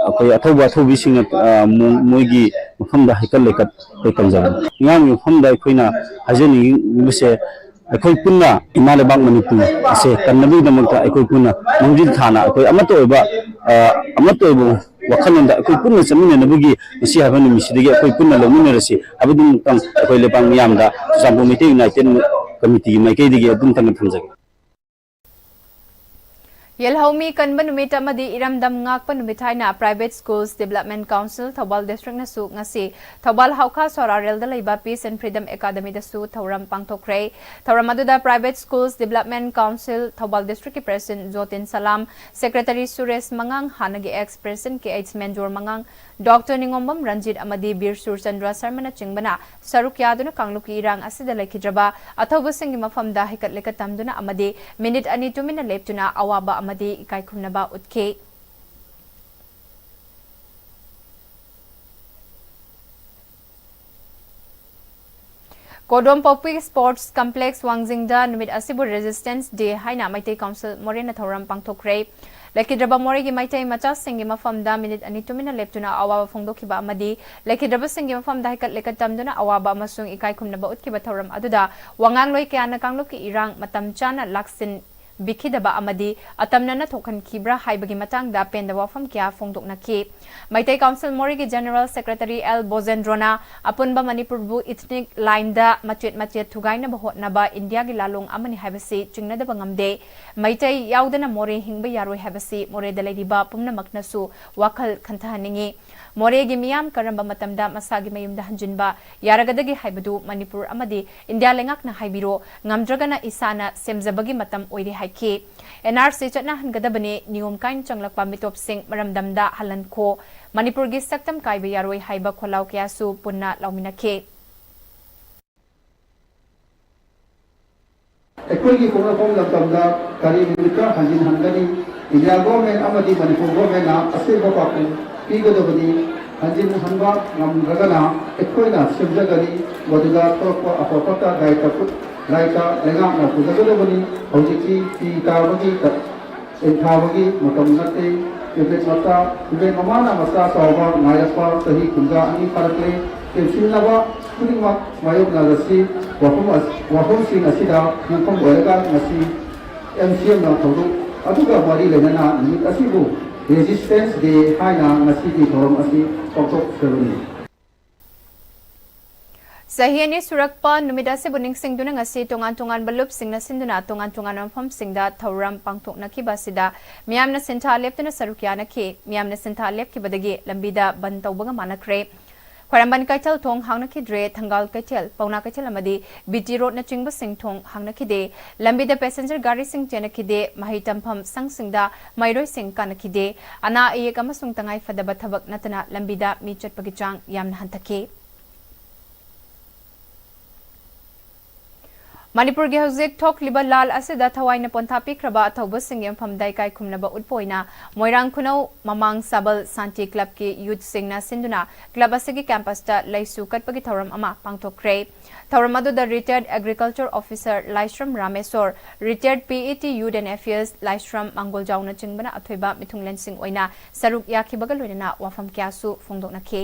ꯑꯩꯈꯣꯏ ꯑꯊꯧꯕ ꯑꯊꯧꯕꯤꯁꯤꯡꯅ, ꯑ, ꯃꯣ-, ꯃꯣꯏꯒꯤ ꯃꯐꯝꯗ ꯍꯩꯀꯠ ꯂꯩꯀꯠ ꯑꯩꯈꯣꯏ ꯇꯝꯖꯕꯅꯤ꯫ ꯃꯤꯌꯥꯝꯒꯤ ꯃꯐꯝꯗ ꯑꯩꯈꯣꯏꯅ ꯍꯥꯏꯖꯅꯤꯡꯂꯤꯕꯁꯦ, ꯑꯩꯈꯣꯏ ꯄꯨꯟꯅ ꯏꯃꯥ ꯂꯩꯕꯥꯛ ꯃꯅꯤꯄꯨꯔ ꯑꯁꯦ ꯀꯟꯅꯕꯒꯤꯗꯃꯛꯇ ꯑꯩꯈꯣꯏ ꯄꯨꯟꯅ ꯃꯥꯡꯖꯤꯜ ꯊꯥꯅ ꯑꯩꯈꯣꯏ ꯑꯃꯠꯇ ꯑꯣꯏꯕ, ꯑ, ꯑꯃꯠꯇ ꯑꯣꯏꯕ ꯋꯥꯈꯜꯂꯣꯟꯗ ꯑꯩꯈꯣꯏ ꯄꯨꯟꯅ ꯆꯠꯃꯤꯟꯅꯅꯕꯒꯤ ꯉꯁꯤ ꯍꯥꯏꯕ ꯅꯨꯃꯤꯠꯁꯤꯗꯒꯤ ꯑꯩꯈꯣꯏ ꯄꯨꯟꯅ ꯂꯧꯃꯤꯟꯅꯔꯁꯤ ꯍꯥꯏꯕꯗꯨꯃꯛꯇꯪ ꯑꯩꯈꯣꯏ ꯂꯩꯕꯥꯛ ꯃꯤꯌꯥꯝꯗ ꯆꯨꯔꯆꯥꯟꯄꯨꯔ ꯃꯩꯇꯩ ꯌꯨꯅꯥꯏꯇꯦꯗ ꯀꯃꯤꯇꯤꯒꯤ ꯃꯥꯏꯀꯩꯗꯒꯤ ꯑꯗꯨꯝꯇꯪꯒ ꯊꯝꯖꯒꯦ꯫ ꯌꯦꯜꯍꯧꯃꯤ ꯀꯟꯕ ꯅꯨꯃꯤꯠ ꯑꯃꯗꯤ ꯏꯔꯝꯗꯝ ꯉꯥꯛꯄ ꯅꯨꯃꯤꯠ ꯍꯥꯏꯅ Private Schools Development Council Thoubal ꯗꯤꯁꯇ꯭ꯔꯤꯛꯅꯁꯨ ꯉꯁꯤ ꯊꯧꯕꯥꯜ ꯍꯥꯎꯈꯥ ꯁꯣꯔꯥꯔꯦꯜꯗ ꯂꯩꯕ Peace and Freedom Academyꯗꯁꯨ ꯊꯧꯔꯝ ꯄꯥꯡꯊꯣꯛꯈ꯭ꯔꯦ꯫ ꯊꯧꯔꯝ ꯑꯗꯨꯗ Private Schools Development Council Thoubal ꯗꯤꯁꯇ꯭ꯔꯤꯛꯀꯤ ꯄ꯭ꯔꯦꯁꯤꯗꯦꯟꯠ ꯖꯣꯇꯤꯟ ꯁꯂꯥꯝ, ꯁꯦꯀ꯭ꯔꯦꯇꯔꯤ ꯁꯨꯔꯦꯁ ꯃꯉꯥꯡ, ꯍꯥꯟꯅꯒꯤ ꯑꯦꯛꯁ ꯄ꯭ꯔꯦꯁꯤꯗꯦꯟꯠ ꯀꯦ ꯑꯩꯆ ꯃꯦꯟꯖꯣꯔ ꯃꯉꯥꯡ, ꯗꯣꯛꯇꯔ ꯅꯤꯉꯣꯝꯕꯝ ꯔꯟꯖꯤꯠ ꯑꯃꯗꯤ ꯕꯤꯔ ꯁꯨꯔꯆꯟꯗ꯭ꯔ ꯁꯔꯃꯅꯆꯤꯡꯕꯅ ꯁꯔꯨꯛ ꯌꯥꯗꯨꯅ ꯀꯥꯡꯂꯨꯞꯀꯤ ꯏꯔꯥꯡ ꯑꯁꯤꯗ ꯂꯩꯈꯤꯗ꯭ꯔꯕ ꯑꯊꯧꯕꯁꯤꯡꯒꯤ ꯃꯐꯝꯗ ꯍꯩꯀꯠ ꯂꯩꯀꯠ ꯇꯝꯗꯨꯅ ꯑꯃꯗꯤ ꯃꯤꯅꯤꯠ ꯑꯅꯤ ꯇꯨꯃꯤꯟꯅ ꯂꯦꯞꯇꯨꯅ ꯑꯋꯥꯕ ꯑꯃꯗꯤ ꯏꯀꯥꯏ ꯈꯨꯝꯅꯕ ꯎꯠꯈꯤ꯫ ꯀꯣꯗꯣꯝ ꯄꯣꯛꯄꯤ ꯁ꯭ꯄꯣꯔꯠꯁ ꯀꯝꯄ꯭ꯂꯦꯛꯁ ꯋꯥꯡꯖꯤꯡꯗ ꯅꯨꯃꯤꯠ ꯑꯁꯤꯕꯨ ꯔꯦꯖꯤꯁꯇꯦꯟꯁ ꯗꯦ ꯍꯥꯏꯅ ꯃꯩꯇꯩ ꯀꯥꯎꯟꯁꯤꯜ ꯃꯣꯔꯦꯅ ꯊꯧꯔꯝ ꯄꯥꯡꯊꯣꯛꯈ꯭ꯔꯦ꯫ ꯂꯩꯈꯤꯗ꯭ꯔꯕ ꯃꯣꯔꯦꯒꯤ ꯃꯩꯇꯩ ꯃꯆꯥꯁꯤꯡꯒꯤ ꯃꯐꯝꯗ ꯃꯤꯅꯤꯠ ꯑꯅꯤ ꯇꯨꯃꯤꯟꯅ ꯂꯦꯞꯇꯨꯅ ꯑꯋꯥꯕ ꯐꯣꯡꯗꯣꯛꯈꯤꯕ ꯑꯃꯗꯤ ꯂꯩꯈꯤꯗ꯭ꯔꯕꯁꯤꯡꯒꯤ ꯃꯐꯝꯗ ꯍꯩꯀꯠ ꯂꯩꯀꯠ ꯇꯝꯗꯨꯅ ꯑꯋꯥꯕ ꯑꯃꯁꯨꯡ ꯏꯀꯥꯏ ꯈꯨꯝꯅꯕ ꯎꯠꯈꯤꯕ ꯊꯧꯔꯝ ꯑꯗꯨꯗ ꯋꯥꯉꯥꯡꯂꯣꯏ ꯀꯌꯥꯅ ꯀꯥꯡꯂꯨꯞꯀꯤ ꯏꯔꯥꯡ ꯃꯇꯝ ꯆꯥꯅ ꯂꯥꯛꯁꯤꯟ-, ꯕꯤꯈꯤꯗꯕ ꯑꯃꯗꯤ ꯑꯇꯝꯅꯅ ꯊꯣꯛꯍꯟꯈꯤꯕ꯭ꯔꯥ ꯍꯥꯏꯕꯒꯤ ꯃꯇꯥꯡꯗ ꯄꯦꯟꯗꯕ ꯋꯥꯐꯝ ꯀꯌꯥ ꯐꯣꯡꯗꯣꯛꯅꯈꯤ꯫ ꯃꯩꯇꯩ ꯀꯥꯎꯟꯁꯤꯜ ꯃꯣꯔꯦꯒꯤ ꯖꯦꯅꯔꯦꯜ ꯁꯦꯀ꯭ꯔꯦꯇꯔꯤ ꯑꯦꯜ ꯕꯣꯖꯦꯟꯗ꯭ꯔꯣꯅ ꯑꯄꯨꯟꯕ ꯃꯅꯤꯄꯨꯔꯕꯨ ꯏꯊꯅꯤꯛ ꯂꯥꯏꯟꯗ ꯃꯆꯦꯠ ꯃꯆꯦꯠ ꯊꯨꯒꯥꯏꯅꯕ ꯍꯣꯠꯅꯕ ꯏꯟꯗꯤꯌꯥꯒꯤ ꯂꯥꯂꯣꯡ ꯑꯃꯅꯤ ꯍꯥꯏꯕꯁꯤ ꯆꯤꯡꯅꯗꯕ ꯉꯝꯗꯦ꯫ ꯃꯩꯇꯩ ꯌꯥꯎꯗꯅ ꯃꯣꯔꯦ ꯍꯤꯡꯕ ꯌꯥꯔꯣꯏ ꯍꯥꯏꯕꯁꯤ ꯃꯣꯔꯦꯗ ꯂꯩꯔꯤꯕ ꯄꯨꯝꯅꯃꯛꯅꯁꯨ ꯋꯥꯈꯜ ꯈꯟꯊꯍꯟꯅꯤꯡꯏ꯫ ꯃꯣꯔꯦꯒꯤ ꯃꯤꯌꯥꯝ ꯀꯔꯝꯕ ꯃꯇꯝꯗ ꯃꯁꯥꯒꯤ ꯃꯌꯨꯝꯗ ꯍꯟꯖꯤꯟꯕ ꯌꯥꯔꯒꯗꯒꯦ ꯍꯥꯏꯕꯗꯨ ꯃꯅꯤꯄꯨꯔ ꯑꯃꯗꯤ ꯏꯟꯗꯤꯌꯥ ꯂꯩꯉꯥꯛꯅ ꯍꯥꯏꯕꯤꯔꯣ, ꯉꯝꯗ꯭ꯔꯒꯅ ꯏꯁꯥꯅ ꯁꯦꯝꯖꯕꯒꯤ ꯃꯇꯝ ꯑꯣꯏꯔꯦ ꯍꯥꯏꯈꯤ꯫ ꯑꯦꯟ ꯑꯥꯔ ꯁꯤ ꯆꯠꯅꯍꯟꯒꯗꯕꯅꯤ, ꯅꯤꯌꯣꯝ ꯀꯥꯏꯅ ꯆꯪꯂꯛꯄ ꯃꯤꯇꯣꯞꯁꯤꯡ ꯃꯔꯝꯗꯝꯗ ꯍꯜꯍꯟꯈꯣ, ꯃꯅꯤꯄꯨꯔꯒꯤ ꯁꯛꯇꯝ ꯀꯥꯏꯕ ꯌꯥꯔꯣꯏ ꯍꯥꯏꯕ ꯈꯣꯜꯂꯥꯎ ꯀꯌꯥꯁꯨ ꯄꯨꯟꯅ ꯂꯥꯎꯃꯤꯟꯅꯈꯤ꯫ ꯑꯩꯈꯣꯏꯒꯤ ꯄꯣꯛꯅꯐꯝ ꯂꯝꯗꯝꯗ ꯀꯔꯤ ꯅꯨꯃꯤꯠꯇ ꯍꯟꯖꯤꯟꯍꯟꯒꯅꯤ? ꯏꯟꯗꯤꯌꯥ ꯒꯣꯔꯃꯦꯟ ꯑꯃꯗꯤ ꯃꯅꯤꯄꯨꯔ ꯒꯣꯔꯃꯦꯟꯅ ꯑꯁꯦꯡꯕ ꯄꯥꯎꯈꯨꯝ ꯄꯤꯒꯗꯕꯅꯤ꯫ ꯍꯟꯖꯤꯟꯍꯟꯕ ꯉꯝꯗ꯭ꯔꯒꯅ ꯑꯩꯈꯣꯏꯅ ꯁꯦꯝꯖꯒꯅꯤ꯫ ꯃꯗꯨꯗ ꯊꯣꯛꯂꯛꯄ ꯑꯐ ꯐꯠꯇ ꯗꯥꯏꯇ ꯈꯨꯠ-, ꯗꯥꯏꯇ ꯂꯩꯉꯥꯛꯅ ꯄꯨꯖꯒꯗꯕꯅꯤ꯫ ꯍꯧꯖꯤꯛꯇꯤ ꯄꯤ ꯇꯥꯕꯒꯤ ꯇ-, ꯇꯦꯟꯊꯥꯕꯒꯤ ꯃꯇꯝ ꯅꯠꯇꯦ꯫ ꯇꯤꯕꯦꯠ ꯃꯆꯥ, ꯇꯤꯕꯦꯠ ꯃꯃꯥꯅ ꯃꯆꯥ ꯆꯥꯎꯕ ꯉꯥꯏꯔꯛꯄ ꯆꯍꯤ ꯀꯨꯟꯊ꯭ꯔꯥ ꯑꯅꯤ ꯐꯥꯔꯛꯂꯦ꯫ ꯇꯦꯝꯁꯤꯟꯅꯕ ꯈꯨꯗꯤꯡꯃꯛ ꯃꯥꯌꯣꯛꯅꯔꯁꯤ꯫ ꯋꯥꯐꯝ ꯑꯁ-, ꯋꯥꯐꯝꯁꯤꯡ ꯑꯁꯤꯗ ꯌꯨꯝꯐꯝ ꯑꯣꯏꯔꯒ ꯉꯁꯤ ꯑꯦꯝ ꯁꯤ ꯑꯦꯝꯅ ꯊꯧꯗꯣꯛ ꯑꯗꯨꯒ ꯃꯔꯤ ꯂꯩꯅꯅ ꯅꯨꯃꯤꯠ ꯑꯁꯤꯕꯨ ꯔꯦꯖꯤꯁꯇꯦꯟꯁ ꯗꯦ ꯍꯥꯏꯅ ꯉꯁꯤꯒꯤ ꯊꯧꯔꯝ ꯑꯁꯤ ꯄꯥꯡꯊꯣꯛꯆꯕꯅꯤ꯫ ꯆꯍꯤ ꯑꯅꯤ ꯁꯨꯔꯛꯄ ꯅꯨꯃꯤꯠ ꯑꯁꯤꯕꯨ ꯅꯤꯡꯁꯤꯡꯗꯨꯅ ꯉꯁꯤ ꯇꯣꯉꯥꯟ ꯇꯣꯉꯥꯟꯕ ꯂꯨꯞꯁꯤꯡꯅ ꯁꯤꯟꯗꯨꯅ ꯇꯣꯉꯥꯟ ꯇꯣꯉꯥꯟꯕ ꯃꯐꯝꯁꯤꯡꯗ ꯊꯧꯔꯝ ꯄꯥꯡꯊꯣꯛꯅꯈꯤꯕ ꯑꯁꯤꯗ ꯃꯤꯌꯥꯝꯅ ꯁꯤꯟꯊꯥ ꯂꯦꯞꯇꯨꯅ ꯁꯔꯨꯛ ꯌꯥꯅꯈꯤ꯫ ꯃꯤꯌꯥꯝꯅ ꯁꯤꯟꯊꯥ ꯂꯦꯞꯈꯤꯕꯗꯒꯤ ꯂꯝꯕꯤꯗ ꯕꯟ ꯇꯧꯕꯒ ꯃꯥꯟꯅꯈ꯭ꯔꯦ꯫ ꯈ꯭ꯋꯥꯏꯔꯝꯕꯟ ꯀꯩꯊꯦꯜ ꯊꯣꯡ ꯍꯥꯡꯅꯈꯤꯗ꯭ꯔꯦ꯫ ꯊꯪꯒꯥꯜ ꯀꯩꯊꯦꯜ, ꯄꯥꯎꯅꯥ ꯀꯩꯊꯦꯜ ꯑꯃꯗꯤ ꯕꯤ ꯇꯤ ꯔꯣꯗꯅꯆꯤꯡꯕꯁꯤꯡ ꯊꯣꯡ ꯍꯥꯡꯅꯈꯤꯗꯦ꯫ ꯂꯝꯕꯤꯗ ꯄꯦꯁꯦꯟꯖꯔ ꯒꯥꯔꯤꯁꯤꯡ ꯆꯦꯟꯅꯈꯤꯗꯦ꯫ ꯃꯍꯩ ꯇꯝꯐꯝ ꯁꯪꯁꯤꯡꯗ ꯃꯍꯩꯔꯣꯏꯁꯤꯡ ꯀꯥꯅꯈꯤꯗꯦ꯫ ꯑꯅꯥ ꯑꯌꯦꯛ ꯑꯃꯁꯨꯡ ꯇꯉꯥꯏ ꯐꯗꯕ ꯊꯕꯛ ꯅꯠꯇꯅ ꯂꯝꯕꯤꯗ ꯃꯤ ꯆꯠꯄꯒꯤ ꯆꯥꯡ ꯌꯥꯝꯅ ꯍꯟꯊꯈꯤ꯫ ꯃꯅꯤꯄꯨꯔꯒꯤ ꯍꯧꯖꯤꯛ ꯊꯣꯛꯂꯤꯕ ꯂꯥꯜ ꯑꯁꯤꯗ ꯊꯋꯥꯏꯅ ꯄꯣꯟꯊꯥ ꯄꯤꯈ꯭ꯔꯕ ꯑꯊꯧꯕꯁꯤꯡꯒꯤ ꯃꯐꯝꯗ ꯏꯀꯥꯏ ꯈꯨꯝꯅꯕ ꯎꯠꯄ ꯑꯣꯏꯅ ꯃꯣꯏꯔꯥꯡ ꯈꯨꯅꯧ ꯃꯃꯥꯡ ꯁꯥꯕꯜ ꯁꯥꯟꯇꯤ ꯀ꯭ꯂꯕꯀꯤ ꯌꯨꯠꯁꯤꯡꯅ ꯁꯤꯟꯗꯨꯅ ꯀ꯭ꯂꯕ ꯑꯁꯤꯒꯤ ꯀꯦꯝꯄꯁꯇ ꯂꯩꯁꯨ ꯀꯠꯄꯒꯤ ꯊꯧꯔꯝ ꯑꯃ ꯄꯥꯡꯊꯣꯛꯈ꯭ꯔꯦ꯫ ꯊꯧꯔꯝ ꯑꯗꯨꯗ retired agriculture officer Laishram Rameshwor, retired P E T Youth and Affairs ꯂꯥꯏꯁ꯭ꯔꯝ ꯃꯥꯡꯒꯣꯜꯖꯥꯎꯅꯆꯤꯡꯕꯅ ꯑꯊꯣꯏꯕ ꯃꯤꯊꯨꯡꯂꯦꯟꯁꯤꯡ ꯑꯣꯏꯅ ꯁꯔꯨꯛ ꯌꯥꯈꯤꯕꯒ ꯂꯣꯏꯅꯅ ꯋꯥꯐꯝ ꯀꯌꯥꯁꯨ ꯐꯣꯡꯗꯣꯛꯅꯈꯤ꯫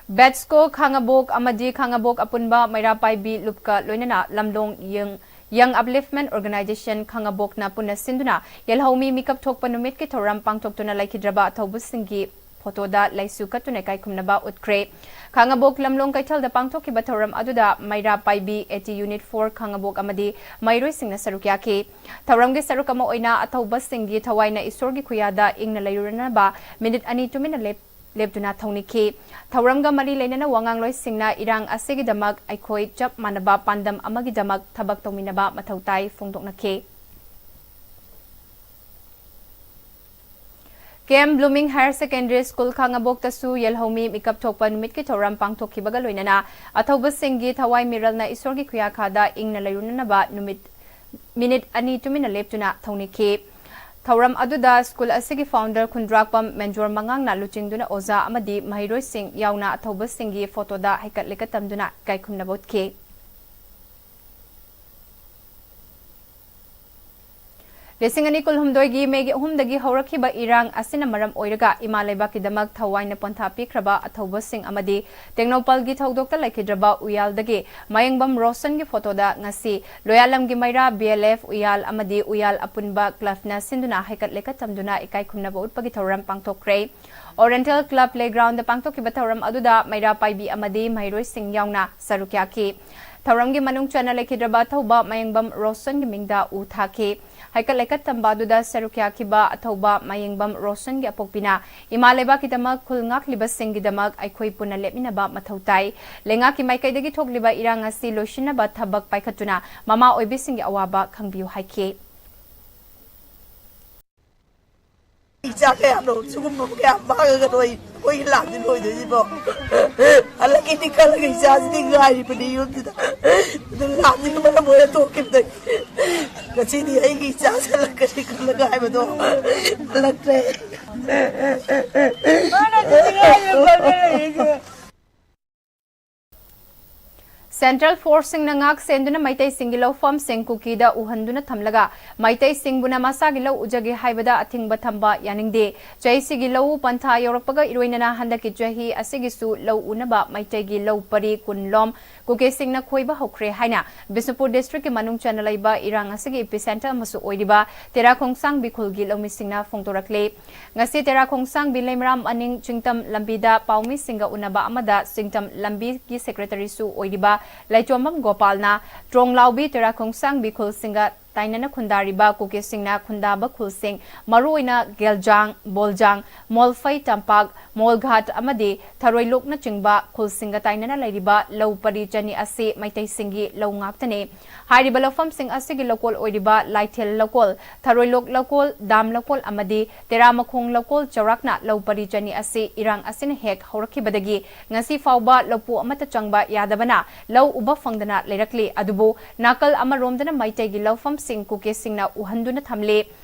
ꯕꯦꯠꯁꯀꯣ ꯈꯥꯉꯕꯣꯛ ꯑꯃꯗꯤ ꯈꯥꯉꯕꯣꯛ ꯑꯄꯨꯟꯕ ꯃꯩꯔꯥ ꯄꯥꯏꯕꯤ ꯂꯨꯞꯀ ꯂꯣꯏꯅꯅ ꯂꯝꯂꯣꯡ ꯌꯪ, ꯌꯪ ꯑꯞꯂꯤꯐꯃꯦꯟ ꯑꯣꯔꯒꯅꯥꯏꯖꯦꯁꯟ ꯈꯥꯉꯕꯣꯛꯅ ꯄꯨꯟꯅ ꯁꯤꯟꯗꯨꯅ ꯌꯦꯜꯍꯧꯃꯤ ꯃꯤꯀꯞ ꯊꯣꯛꯄ ꯅꯨꯃꯤꯠꯀꯤ ꯊꯧꯔꯝ ꯄꯥꯡꯊꯣꯛꯇꯨꯅ ꯂꯩꯈꯤꯗ꯭ꯔꯕ ꯑꯊꯧꯕꯁꯤꯡꯒꯤ ꯐꯣꯇꯣꯗ ꯂꯩꯁꯨ ꯀꯠꯇꯨꯅ ꯏꯀꯥꯏ ꯈꯨꯝꯅꯕ ꯎꯠꯈ꯭ꯔꯦ꯫ ꯈꯥꯉꯕꯣꯛ ꯂꯝꯂꯣꯡ ꯀꯩꯊꯦꯜꯗ ꯄꯥꯡꯊꯣꯛꯈꯤꯕ ꯊꯧꯔꯝ ꯑꯗꯨꯗ ꯃꯩꯔꯥ ꯄꯥꯏꯕꯤ ꯑꯦ ꯇꯤ ꯌꯨꯅꯤꯠ ꯐꯣꯔ ꯈꯥꯉꯕꯣꯛ ꯑꯃꯗꯤ ꯃꯍꯩꯔꯣꯏꯁꯤꯡꯅ ꯁꯔꯨꯛ ꯌꯥꯈꯤ꯫ ꯊꯧꯔꯝꯒꯤ ꯁꯔꯨꯛ ꯑꯃ ꯑꯣꯏꯅ ꯑꯊꯧꯕꯁꯤꯡꯒꯤ ꯊꯋꯥꯏꯅ ꯏꯁꯣꯔꯒꯤ ꯈꯨꯌꯥꯗ ꯏꯪꯅ ꯂꯩꯔꯨꯅꯅꯕ ꯃꯤꯅꯤꯠ ꯑꯅꯤ ꯇꯨꯃꯤꯟꯅ ꯂꯦꯞ-, ꯂꯦꯞꯇꯨꯅ ꯊꯧꯅꯤꯈꯤ꯫ ꯊꯧꯔꯝꯒ ꯃꯔꯤ ꯂꯩꯅꯅ ꯋꯥꯉꯥꯡꯂꯣꯏꯁꯤꯡꯅ ꯏꯔꯥꯡ ꯑꯁꯤꯒꯤꯗꯃꯛ ꯑꯩꯈꯣꯏ ꯆꯞ ꯃꯥꯟꯅꯕ ꯄꯥꯟꯗꯝ ꯑꯃꯒꯤꯗꯃꯛ ꯊꯕꯛ ꯇꯧꯃꯤꯟꯅꯕ ꯃꯊꯧ ꯇꯥꯏ ꯐꯣꯡꯗꯣꯛꯅꯈꯤ꯫ K M blooming higher secondary school ꯈꯥꯉꯕꯣꯛꯇꯁꯨ ꯌꯦꯜꯍꯧꯃꯤ ꯃꯤꯀꯞ ꯊꯣꯛꯄ ꯅꯨꯃꯤꯠꯀꯤ ꯊꯧꯔꯝ ꯄꯥꯡꯊꯣꯛꯈꯤꯕꯒ ꯂꯣꯏꯅꯅ ꯑꯊꯧꯕꯁꯤꯡꯒꯤ ꯊꯋꯥꯏ ꯃꯤꯔꯜꯅ ꯏꯁꯣꯔꯒꯤ ꯈꯨꯌꯥꯈꯥꯗ ꯏꯪꯅ ꯂꯩꯔꯨꯅꯅꯕ ꯅꯨꯃꯤꯠ, ꯃꯤꯅꯤꯠ ꯑꯅꯤ ꯇꯨꯃꯤꯟꯅ ꯂꯦꯞꯇꯨꯅ ꯊꯧꯅꯤꯈꯤ꯫ ꯊꯧꯔꯝ ꯑꯗꯨꯗ ꯁ꯭ꯀꯨꯜ ꯑꯁꯤꯒꯤ ꯐꯥꯎꯟꯗꯔ ꯈꯨꯟꯗ꯭ꯔꯥꯛꯄꯝ ꯃꯦꯟꯖꯣꯔ ꯃꯉꯥꯡꯅ ꯂꯨꯆꯤꯡꯗꯨꯅ ꯑꯣꯖꯥ ꯑꯃꯗꯤ ꯃꯍꯩꯔꯣꯏꯁꯤꯡ ꯌꯥꯎꯅ ꯑꯊꯧꯕꯁꯤꯡꯒꯤ ꯐꯣꯇꯣꯗ ꯍꯩꯀꯠ ꯂꯩꯀꯠ ꯇꯝꯗꯨꯅ ꯏꯀꯥꯏ ꯈꯨꯝꯅꯕ ꯎꯠꯈꯤ꯫ ꯂꯤꯁꯤꯡ ꯑꯅꯤ ꯀꯨꯟꯍꯨꯝꯗꯣꯏꯒꯤ ꯃꯦꯒꯤ ꯑꯍꯨꯝꯗꯒꯤ ꯍꯧꯔꯛꯈꯤꯕ ꯏꯔꯥꯡ ꯑꯁꯤꯅ ꯃꯔꯝ ꯑꯣꯏꯔꯒ ꯏꯃꯥ ꯂꯩꯕꯥꯛꯀꯤꯗꯃꯛ ꯊꯋꯥꯏꯅ ꯄꯣꯟꯊꯥ ꯄꯤꯈ꯭ꯔꯕ ꯑꯊꯧꯕꯁꯤꯡ ꯑꯃꯗꯤ ꯇꯦꯡꯅꯧꯄꯜꯒꯤ ꯊꯧꯗꯣꯛꯇ ꯂꯩꯈꯤꯗ꯭ꯔꯕ ꯎꯌꯥꯜꯗꯒꯤ ꯃꯌꯦꯡꯕꯝ ꯔꯣꯁꯟꯒꯤ ꯐꯣꯇꯣꯗ ꯉꯁꯤ ꯂꯣꯌꯥꯂꯝꯒꯤ ꯃꯩꯔꯥ ꯕꯤ ꯑꯦꯜ ꯑꯦꯐ ꯎꯌꯥꯜ ꯑꯃꯗꯤ ꯎꯌꯥꯜ ꯑꯄꯨꯟꯕ ꯀ꯭ꯂꯕꯅ ꯁꯤꯟꯗꯨꯅ ꯍꯩꯀꯠ ꯂꯩꯀꯠ ꯇꯝꯗꯨꯅ ꯏꯀꯥꯏ ꯈꯨꯝꯅꯕ ꯎꯠꯄꯒꯤ ꯊꯧꯔꯝ ꯄꯥꯡꯊꯣꯛꯈ꯭ꯔꯦ꯫ ꯑꯣꯔꯤꯌꯦꯟꯇꯦꯜ ꯀ꯭ꯂꯕ ꯄ꯭ꯂꯦꯒ꯭ꯔꯥꯎꯟꯗ ꯄꯥꯡꯊꯣꯛꯈꯤꯕ ꯊꯧꯔꯝ ꯑꯗꯨꯗ ꯃꯩꯔꯥ ꯄꯥꯏꯕꯤ ꯑꯃꯗꯤ ꯃꯍꯩꯔꯣꯏꯁꯤꯡ ꯌꯥꯎꯅ ꯁꯔꯨꯛ ꯌꯥꯈꯤ꯫ ꯊꯧꯔꯝꯒꯤ ꯃꯅꯨꯡ ꯆꯟꯅ ꯂꯩꯈꯤꯗ꯭ꯔꯕ ꯑꯊꯧꯕ ꯃꯌꯦꯡꯕꯝ ꯔꯣꯁꯟꯒꯤ ꯃꯤꯡꯗ ꯎ ꯊꯥꯈꯤ꯫ ꯍꯩꯀꯠ ꯂꯩꯀꯠ ꯇꯝꯕ ꯑꯗꯨꯗ ꯁꯔꯨꯛ ꯌꯥꯈꯤꯕ ꯑꯊꯧꯕ ꯃꯌꯦꯡꯕꯝ ꯔꯣꯁꯟꯒꯤ ꯑꯄꯣꯛꯄꯤꯅ ꯏꯃꯥ ꯂꯩꯕꯥꯛꯀꯤꯗꯃꯛ ꯈꯨꯜ ꯉꯥꯛꯂꯤꯕꯁꯤꯡꯒꯤꯗꯃꯛ ꯑꯩꯈꯣꯏ ꯄꯨꯟꯅ ꯂꯦꯞꯃꯤꯟꯅꯕ ꯃꯊꯧ ꯇꯥꯏ꯫ ꯂꯩꯉꯥꯛꯀꯤ ꯃꯥꯏꯀꯩꯗꯒꯤ ꯊꯣꯛꯂꯤꯕ ꯏꯔꯥꯡ ꯑꯁꯤ ꯂꯣꯏꯁꯤꯟꯅꯕ ꯊꯕꯛ ꯄꯥꯏꯈꯠꯇꯨꯅ ꯃꯃꯥ ꯑꯣꯏꯕꯤꯁꯤꯡꯒꯤ ꯑꯋꯥꯕ ꯈꯪꯕꯤꯌꯨ ꯍꯥꯏꯈꯤ꯫ ꯏꯆꯥ ꯀꯌꯥꯅꯣ ꯁꯤꯒꯨꯝꯕ ꯀꯌꯥ ꯃꯥꯡꯉꯒꯅꯣ ꯑꯩ, ꯑꯩꯈꯣꯏꯒꯤ ꯂꯥꯟꯁꯤ ꯂꯣꯏꯗꯣꯏꯁꯤꯕꯣ? ꯍꯜꯂꯛꯀꯦꯗꯤ ꯈꯜꯂꯒ ꯏꯆꯥꯁꯤꯗꯤ ꯉꯥꯏꯔꯤꯕꯅꯤ ꯌꯨꯝꯁꯤꯗ꯫ ꯑꯗꯨ ꯂꯥꯟꯁꯤꯅ ꯃꯔꯝ ꯑꯣꯏꯔ ꯊꯣꯛꯈꯤꯕꯗꯒꯤ ꯉꯁꯤꯗꯤ ꯑꯩꯒꯤ ꯏꯆꯥ ꯍꯜꯂꯛꯀꯅꯤ ꯈꯜꯂꯒ ꯍꯥꯏꯕꯗꯣ ꯍꯜꯂꯛꯇ꯭ꯔꯦ꯫ Central Forceꯁꯤꯡꯅ ꯉꯥꯛ ꯁꯦꯟꯗꯨꯅ ꯃꯩꯇꯩꯁꯤꯡꯒꯤ ꯂꯧꯐꯝꯁꯤꯡ ꯀꯨꯀꯤꯗ ꯎꯍꯟꯗꯨꯅ ꯊꯝꯂꯒ ꯃꯩꯇꯩꯁꯤꯡꯕꯨꯅ ꯃꯁꯥꯒꯤ ꯂꯧ ꯎꯖꯒꯦ ꯍꯥꯏꯕꯗ ꯑꯊꯤꯡꯕ ꯊꯝꯕ ꯌꯥꯅꯤꯡꯗꯦ꯫ ꯆꯍꯤꯁꯤꯒꯤ ꯂꯧꯎ ꯄꯟꯊꯥ ꯌꯧꯔꯛꯄꯒ ꯏꯔꯣꯏꯅꯅ ꯍꯟꯗꯛꯀꯤ ꯆꯍꯤ ꯑꯁꯤꯒꯤꯁꯨ ꯂꯧ ꯎꯅꯕ ꯃꯩꯇꯩꯒꯤ ꯂꯧ ꯄꯔꯤ ꯀꯨꯟ ꯂꯣꯝ ꯀꯨꯀꯤꯁꯤꯡꯅ ꯈꯣꯏꯕ ꯍꯧꯈ꯭ꯔꯦ ꯍꯥꯏꯅ ꯕꯤꯁꯅꯨꯄꯨꯔ districtꯀꯤ ꯃꯅꯨꯡ ꯆꯟꯅ ꯂꯩꯕ ꯏꯔꯥꯡ ꯑꯁꯤꯒꯤ epicenter ꯑꯃꯁꯨ ꯑꯣꯏꯔꯤꯕ ꯇꯦꯔꯥ ꯈꯣꯡꯁꯥꯡꯕꯤ ꯈꯨꯜꯒꯤ ꯂꯧꯃꯤꯁꯤꯡꯅ ꯐꯣꯡꯗꯣꯔꯛꯂꯤ꯫ ꯉꯁꯤ ꯇꯦꯔꯥ ꯈꯣꯡꯁꯥꯡꯕꯤ ꯂꯩꯃꯔꯥꯝ ꯑꯅꯤꯡ ꯆꯤꯡꯇꯝ ꯂꯝꯕꯤꯗ ꯄꯥꯎꯃꯤꯁꯤꯡꯒ ꯎꯅꯕ ꯑꯃꯗ ꯆꯤꯡꯇꯝ ꯂꯝꯕꯤꯒꯤ secretaryꯁꯨ ꯑꯣꯏꯔꯤꯕ ꯂꯩꯆꯣꯝꯕꯝ ꯒꯣꯄꯥꯜꯅ ꯇ꯭ꯔꯣꯡꯂꯥꯎꯕꯤ ꯇꯦꯔꯥ ꯈꯣꯡꯁꯥꯡꯕꯤ ꯈꯨꯜꯁꯤꯡꯒ ꯇꯥꯏꯅꯅ ꯈꯨꯟꯗꯥꯔꯤꯕ ꯀꯨꯀꯤꯁꯤꯡꯅ ꯈꯨꯟꯗꯥꯕ ꯈꯨꯜꯁꯤꯡ, ꯃꯔꯨꯑꯣꯏꯅ ꯒꯦꯜꯖꯥꯡ, ꯕꯣꯜꯖꯥꯡ, ꯃꯣꯜꯐꯩ ꯇꯝꯄꯥꯛ, ꯃꯣꯜꯘꯥꯠ ꯑꯃꯗꯤ ꯊꯔꯣꯏꯂꯣꯛꯅꯆꯤꯡꯕ ꯈꯨꯜꯁꯤꯡꯒ ꯇꯥꯏꯅꯅ ꯂꯩꯔꯤꯕ ꯂꯧ ꯄꯔꯤ ꯆꯅꯤ ꯑꯁꯤ ꯃꯩꯇꯩꯁꯤꯡꯒꯤ ꯂꯧ ꯉꯥꯛꯇꯅꯤ꯫ ꯍꯥꯏꯔꯤꯕ ꯂꯧꯐꯝꯁꯤꯡ ꯑꯁꯤꯒꯤ ꯂꯧꯀꯣꯜ ꯑꯣꯏꯔꯤꯕ ꯂꯥꯏꯊꯦꯜ ꯂꯧꯀꯣꯜ, ꯊꯔꯣꯏꯂꯣꯛ ꯂꯧꯀꯣꯜ, ꯗꯥꯝ ꯂꯧꯀꯣꯜ ꯑꯃꯗꯤ ꯇꯦꯔꯥꯃꯈꯣꯡ ꯂꯧꯀꯣꯜ ꯆꯥꯎꯔꯥꯛꯅ ꯂꯧ ꯄꯔꯤ ꯆꯅꯤ ꯑꯁꯤ ꯏꯔꯥꯡ ꯑꯁꯤꯅ ꯍꯦꯛ ꯍꯧꯔꯛꯈꯤꯕꯗꯒꯤ ꯉꯁꯤ ꯐꯥꯎꯕ ꯂꯧꯄꯨ ꯑꯃꯠꯇ ꯆꯪꯕ ꯌꯥꯗꯕꯅ ꯂꯧ ꯎꯕ ꯐꯪꯗꯅ ꯂꯩꯔꯛꯂꯤ꯫ ꯑꯗꯨꯕꯨ ꯅꯥꯀꯜ ꯑꯃꯔꯣꯝꯗꯅ ꯃꯩꯇꯩꯒꯤ ꯂꯧꯐꯝꯁꯤꯡ ꯀꯨꯀꯤꯁꯤꯡꯅ ꯎꯍꯟꯗꯨꯅ ꯊꯝꯂꯤ꯫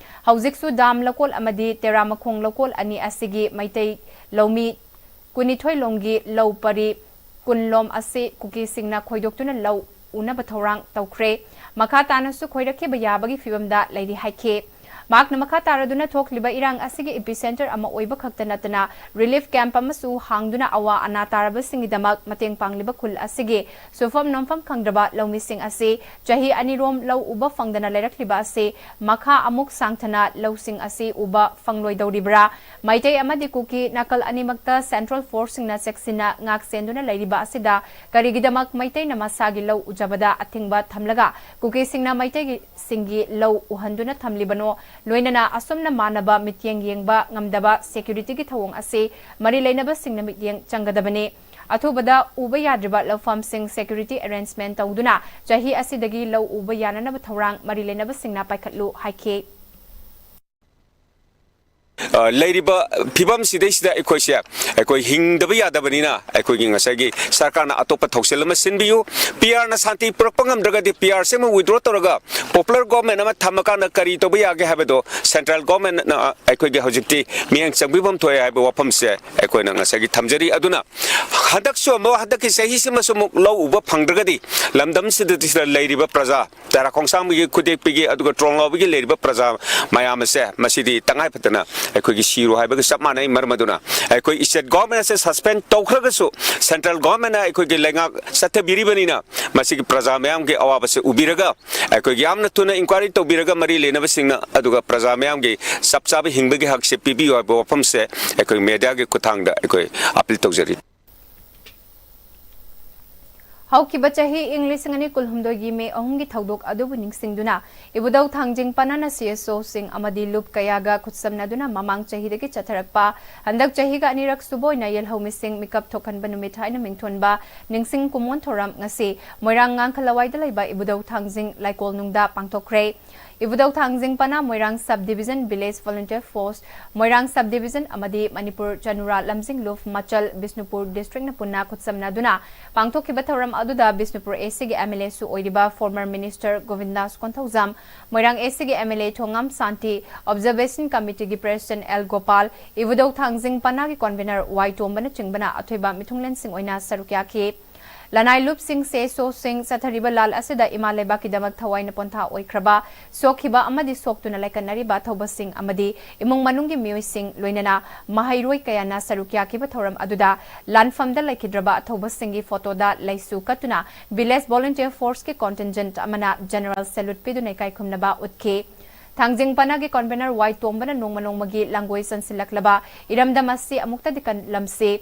ꯍꯧꯖꯤꯛꯁꯨ ꯗꯥꯝ ꯂꯧꯀꯣꯜ ꯑꯃꯗꯤ ꯇꯦꯔꯥꯃꯈꯣꯡ ꯂꯧꯀꯣꯜ ꯑꯅꯤ ꯑꯁꯤꯒꯤ ꯃꯩꯇꯩ ꯂꯧꯃꯤ ꯀꯨꯟꯅꯤꯊꯣꯏ ꯂꯣꯝꯒꯤ ꯂꯧ ꯄꯔꯤ ꯀꯨꯟ ꯂꯣꯝ ꯑꯁꯤ ꯀꯨꯀꯤꯁꯤꯡꯅ ꯈꯣꯏꯗꯣꯛꯇꯨꯅ ꯂꯧ ꯎꯅꯕ ꯊꯧꯔꯥꯡ ꯇꯧꯈ꯭ꯔꯦ꯫ ꯃꯈꯥ ꯇꯥꯅꯁꯨ ꯈꯣꯏꯔꯛꯈꯤꯕ ꯌꯥꯕꯒꯤ ꯐꯤꯕꯝꯗ ꯂꯩꯔꯤ ꯍꯥꯏꯈꯤ꯫ ꯃꯍꯥꯛꯅ ꯃꯈꯥ ꯇꯥꯔꯗꯨꯅ ꯊꯣꯛꯂꯤꯕ ꯏꯔꯥꯡ ꯑꯁꯤꯒꯤ epicenter ꯑꯃ ꯑꯣꯏꯕ ꯈꯛꯇ ꯅꯠꯇꯅ relief camp ꯑꯃꯁꯨ ꯍꯥꯡꯗꯨꯅ ꯑꯋꯥ ꯑꯅꯥ ꯇꯥꯔꯕꯁꯤꯡꯒꯤꯗꯃꯛ ꯃꯇꯦꯡ ꯄꯥꯡꯂꯤꯕ ꯈꯨꯜ ꯑꯁꯤꯒꯤ ꯁꯨꯐꯝ ꯅꯣꯝꯐꯝ ꯈꯪꯗ꯭ꯔꯕ ꯂꯧꯃꯤꯁꯤꯡ ꯑꯁꯤ ꯆꯍꯤ ꯑꯅꯤꯔꯣꯝ ꯂꯧ ꯎꯕ ꯐꯪꯗꯅ ꯂꯩꯔꯛꯂꯤꯕ ꯑꯁꯤ ꯃꯈꯥ ꯑꯃꯨꯛ ꯁꯥꯡꯊꯅ ꯂꯧꯁꯤꯡ ꯑꯁꯤ ꯎꯕ ꯐꯪꯂꯣꯏꯗꯧꯔꯤꯕ꯭ꯔꯥ? ꯃꯩꯇꯩ ꯑꯃꯗꯤ ꯀꯨꯀꯤ ꯅꯥꯀꯜ ꯑꯅꯤꯃꯛꯇ Central Forceꯁꯤꯡꯅ ꯆꯦꯛꯁꯤꯟꯅ ꯉꯥꯛ ꯁꯦꯟꯗꯨꯅ ꯂꯩꯔꯤꯕ ꯑꯁꯤꯗ ꯀꯔꯤꯒꯤꯗꯃꯛ ꯃꯩꯇꯩꯅ ꯃꯁꯥꯒꯤ ꯂꯧ ꯎꯖꯕꯗ ꯑꯊꯤꯡꯕ ꯊꯝꯂꯒ ꯀꯨꯀꯤꯁꯤꯡꯅ ꯃꯩꯇꯩꯒꯤ ꯁꯤꯡꯒꯤ ꯂꯧ ꯎꯍꯟꯗꯨꯅ ꯊꯝꯂꯤꯕꯅꯣ? ꯂꯣꯏꯅꯅ ꯑꯁꯨꯝꯅ ꯃꯥꯟꯅꯕ ꯃꯤꯠꯌꯦꯡ ꯌꯦꯡꯕ ꯉꯝꯗꯕ securityꯒꯤ ꯊꯧꯑꯣꯡ ꯑꯁꯤ ꯃꯔꯤ ꯂꯩꯅꯕꯁꯤꯡꯅ ꯃꯤꯠꯌꯦꯡ ꯆꯪꯒꯗꯕꯅꯤ꯫ ꯑꯊꯨꯕꯗ ꯎꯕ ꯌꯥꯗ꯭ꯔꯤꯕ ꯂꯧꯐꯝꯁꯤꯡ security arrangement ꯇꯧꯗꯨꯅ ꯆꯍꯤ ꯑꯁꯤꯗꯒꯤ ꯂꯧ ꯎꯕ ꯌꯥꯅꯅꯕ ꯊꯧꯔꯥꯡ ꯃꯔꯤ ꯂꯩꯅꯕꯁꯤꯡꯅ ꯄꯥꯏꯈꯠꯂꯨ ꯍꯥꯏꯈꯤ꯫ ꯑ, ꯂꯩꯔꯤꯕ ꯐꯤꯕꯝꯁꯤꯗꯩꯁꯤꯗ ꯑꯩꯈꯣꯏꯁꯦ, ꯑꯩꯈꯣꯏ ꯍꯤꯡꯗꯕ ꯌꯥꯗꯕꯅꯤꯅ, ꯑꯩꯈꯣꯏꯒꯤ ꯉꯁꯥꯏꯒꯤ ꯁꯔꯀꯥꯔꯅ ꯑꯇꯣꯞꯄ ꯊꯧꯁꯤꯜ ꯑꯃ ꯁꯤꯟꯕꯤꯌꯨ꯫ ꯄꯤ ꯑꯥꯔꯅ ꯁꯥꯟꯇꯤ ꯄꯨꯔꯛꯄ ꯉꯝꯗ꯭ꯔꯒꯗꯤ, ꯄꯤ ꯑꯥꯔꯁꯦ ꯑꯃꯨꯛ withdraw ꯇꯧꯔꯒ popular government ꯑꯃ ꯊꯝꯃꯀꯥꯟꯗ ꯀꯔꯤ ꯇꯧꯕ ꯌꯥꯒꯦ ꯍꯥꯏꯕꯗꯣ central governmentꯅ ꯑꯩꯈꯣꯏꯒꯤ ꯍꯧꯖꯤꯛꯇꯤ ꯃꯤꯠꯌꯦꯡ ꯆꯪꯕꯤꯐꯝ ꯊꯣꯛꯑꯦ ꯍꯥꯏꯕ ꯋꯥꯐꯝꯁꯦ ꯑꯩꯈꯣꯏꯅ ꯉꯁꯥꯏꯒꯤ ꯊꯝꯖꯔꯤ꯫ ꯑꯗꯨꯅ ꯍꯟꯗꯛꯁꯨ ꯑꯃꯨꯛ, ꯍꯟꯗꯛꯀꯤ ꯆꯍꯤꯁꯤꯃꯁꯨ ꯑꯃꯨꯛ ꯂꯧ ꯎꯕ ꯐꯪꯗ꯭ꯔꯒꯗꯤ, ꯂꯝꯗꯝꯁꯤꯗ ꯂꯩꯔꯤꯕ ꯄ꯭ꯔꯖꯥ, ꯇꯦꯔꯥ ꯈꯣꯡꯁꯥꯡꯕꯒꯤ, ꯈꯨꯗꯦꯛꯄꯤꯒꯤ, ꯑꯗꯨꯒ ꯇ꯭ꯔꯣꯡꯂꯥꯎꯕꯤꯒꯤ ꯂꯩꯔꯤꯕ ꯄ꯭ꯔꯖꯥ ꯃꯌꯥꯝ ꯑꯁꯦ ꯃꯁꯤꯗꯤ ꯇꯉꯥꯏ ꯐꯗꯅ ꯑꯩꯈꯣꯏꯒꯤ ꯁꯤꯔꯣ ꯍꯥꯏꯕꯒ ꯆꯞ ꯃꯥꯟꯅꯩ꯫ ꯃꯔꯝ ꯑꯗꯨꯅ ꯑꯩꯈꯣꯏ state government ꯑꯁꯦ suspend ꯇꯧꯈ꯭ꯔꯒꯁꯨ, central governmentꯅ ꯑꯩꯈꯣꯏꯒꯤ ꯂꯩꯉꯥꯛ ꯆꯠꯊꯕꯤꯔꯤꯕꯅꯤꯅ, ꯃꯁꯤꯒꯤ ꯄ꯭ꯔꯖꯥ ꯃꯌꯥꯝꯒꯤ ꯑꯋꯥꯕꯁꯦ ꯎꯕꯤꯔꯒ, ꯑꯩꯈꯣꯏꯒꯤ ꯌꯥꯝꯅ ꯊꯨꯅ inquiry ꯇꯧꯕꯤꯔꯒ, ꯃꯔꯤ ꯂꯩꯅꯕꯁꯤꯡꯅ, ꯑꯗꯨꯒ ꯄ꯭ꯔꯖꯥ ꯃꯌꯥꯝꯒꯤ ꯆꯞ ꯆꯥꯕ ꯍꯤꯡꯕꯒꯤ ꯍꯛꯁꯦ ꯄꯤꯕꯤꯌꯨ ꯍꯥꯏꯕ ꯋꯥꯐꯝꯁꯦ ꯑꯩꯈꯣꯏ mediaꯒꯤ ꯈꯨꯠꯊꯥꯡꯗ ꯑꯩꯈꯣꯏ appeal ꯇꯧꯖꯔꯤ꯫ ꯍꯧꯈꯤꯕ ꯆꯍꯤ ꯏꯪ ꯂꯤꯁꯤꯡ ꯑꯅꯤ ꯀꯨꯟꯍꯨꯝꯗꯣꯏꯒꯤ ꯃꯦ ꯑꯍꯨꯝꯒꯤ ꯊꯧꯗꯣꯛ ꯑꯗꯨꯕꯨ ꯅꯤꯡꯁꯤꯡꯗꯨꯅ, ꯏꯕꯨꯙꯧ ꯊꯥꯡꯖꯤꯡ ꯄꯅꯥꯅ C S Oꯁꯤꯡ ꯑꯃꯗꯤ ꯂꯨꯞ ꯀꯌꯥꯒ ꯈꯨꯠꯁꯝꯅꯗꯨꯅ ꯃꯃꯥꯡ ꯆꯍꯤꯗꯒꯤ ꯆꯠꯊꯔꯛꯄ, ꯍꯟꯗꯛ ꯆꯍꯤꯒ ꯑꯅꯤꯔꯛ ꯁꯨꯕ ꯑꯣꯏꯅ ꯌꯦꯜꯍꯧꯃꯤꯁꯤꯡ ꯃꯤꯀꯞ ꯊꯣꯛꯍꯟꯕ ꯅꯨꯃꯤꯠ ꯍꯥꯏꯅ ꯃꯤꯡꯊꯣꯟꯕ ꯅꯤꯡꯁꯤꯡ ꯀꯨꯝꯑꯣꯟ ꯊꯧꯔꯝ ꯉꯁꯤ ꯃꯣꯏꯔꯥꯡ ꯉꯥꯡꯈ ꯂꯋꯥꯏꯗ ꯂꯩꯕ ꯏꯕꯨꯙꯧ ꯊꯥꯡꯖꯤꯡ ꯂꯥꯏꯀꯣꯜꯅꯨꯡꯗ ꯄꯥꯡꯊꯣꯛꯈ꯭ꯔꯦ꯫ ꯏꯕꯨꯙꯧ ꯊꯥꯡꯖꯤꯡ ꯄꯅꯥ ꯃꯣꯏꯔꯥꯡ Sub Division Village Volunteer Force, ꯃꯣꯏꯔꯥꯡ Sub Division ꯑꯃꯗꯤ ꯃꯅꯤꯄꯨꯔ ꯆꯅꯨꯔꯥ ꯂꯝꯖꯤꯡ ꯂꯨꯞ ꯃꯆꯜ ꯕꯤꯁꯅꯨꯄꯨꯔ districtꯅ ꯄꯨꯟꯅ ꯈꯨꯠꯁꯝꯅꯗꯨꯅ ꯄꯥꯡꯊꯣꯛꯈꯤꯕ ꯊꯧꯔꯝ ꯑꯗꯨꯗ ꯕꯤꯁꯅꯨꯄꯨꯔ ACꯒꯤ MLAꯁꯨ ꯑꯣꯏꯔꯤꯕ former Minister ꯒꯣꯕꯤꯟꯗꯥꯁ ꯀꯣꯟꯊꯧꯖꯝ, ꯃꯣꯏꯔꯥꯡ ACꯒꯤ MLA ꯊꯣꯉꯥꯝ ꯁꯥꯟꯇꯤ, Observation Committeeꯒꯤ President L ꯒꯣꯄꯥꯜ, ꯏꯕꯨꯙꯧ ꯊꯥꯡꯖꯤꯡ ꯄꯅꯥꯒꯤ convener ꯋꯥꯏ ꯇꯣꯝꯕꯅꯆꯤꯡꯕꯅ ꯑꯊꯣꯏꯕ ꯃꯤꯊꯨꯡꯂꯦꯟꯁꯤꯡ ꯑꯣꯏꯅ ꯁꯔꯨꯛ ꯌꯥꯈꯤ꯫ ꯂꯅꯥꯏ ꯂꯨꯞꯁꯤꯡ, C S Oꯁꯤꯡ ꯆꯠꯊꯔꯤꯕ ꯂꯥꯟ ꯑꯁꯤꯗ ꯏꯃꯥ ꯂꯩꯕꯥꯛꯀꯤꯗꯃꯛ ꯊꯋꯥꯏꯅ ꯄꯣꯟꯊꯥ ꯑꯣꯏꯈ꯭ꯔꯕ, ꯁꯣꯛꯈꯤꯕ ꯑꯃꯗꯤ ꯁꯣꯛꯇꯨꯅ ꯂꯥꯏꯀꯠꯅꯔꯤꯕ ꯑꯊꯧꯕꯁꯤꯡ ꯑꯃꯗꯤ ꯏꯃꯨꯡ ꯃꯅꯨꯡꯒꯤ ꯃꯤꯑꯣꯏꯁꯤꯡ, ꯂꯣꯏꯅꯅ ꯃꯍꯩꯔꯣꯏ ꯀꯌꯥꯅ ꯁꯔꯨꯛ ꯌꯥꯈꯤꯕ ꯊꯧꯔꯝ ꯑꯗꯨꯗ ꯂꯥꯟꯐꯝꯗ ꯂꯩꯈꯤꯗ꯭ꯔꯕ ꯑꯊꯧꯕꯁꯤꯡꯒꯤ photoꯗ ꯂꯩꯁꯨ ꯀꯠꯇꯨꯅ Village Volunteer Forceꯀꯤ contingent ꯑꯃꯅ general salute ꯄꯤꯗꯨꯅ ꯏꯀꯥꯏ ꯈꯨꯝꯅꯕ ꯎꯠꯈꯤ꯫ ꯊꯥꯡꯖꯤꯡ ꯄꯅꯥꯒꯤ convener ꯋꯥꯏ ꯇꯣꯝꯕꯅ ꯅꯣꯡꯃ ꯅꯣꯡꯃꯒꯤ ꯂꯥꯡꯒꯣꯏ ꯆꯟꯁꯤꯜꯂꯛꯂꯕ ꯏꯔꯝꯗꯝ ꯑꯁꯤ ꯑꯃꯨꯛꯇꯗꯤ ꯀꯟꯂꯝꯁꯤ,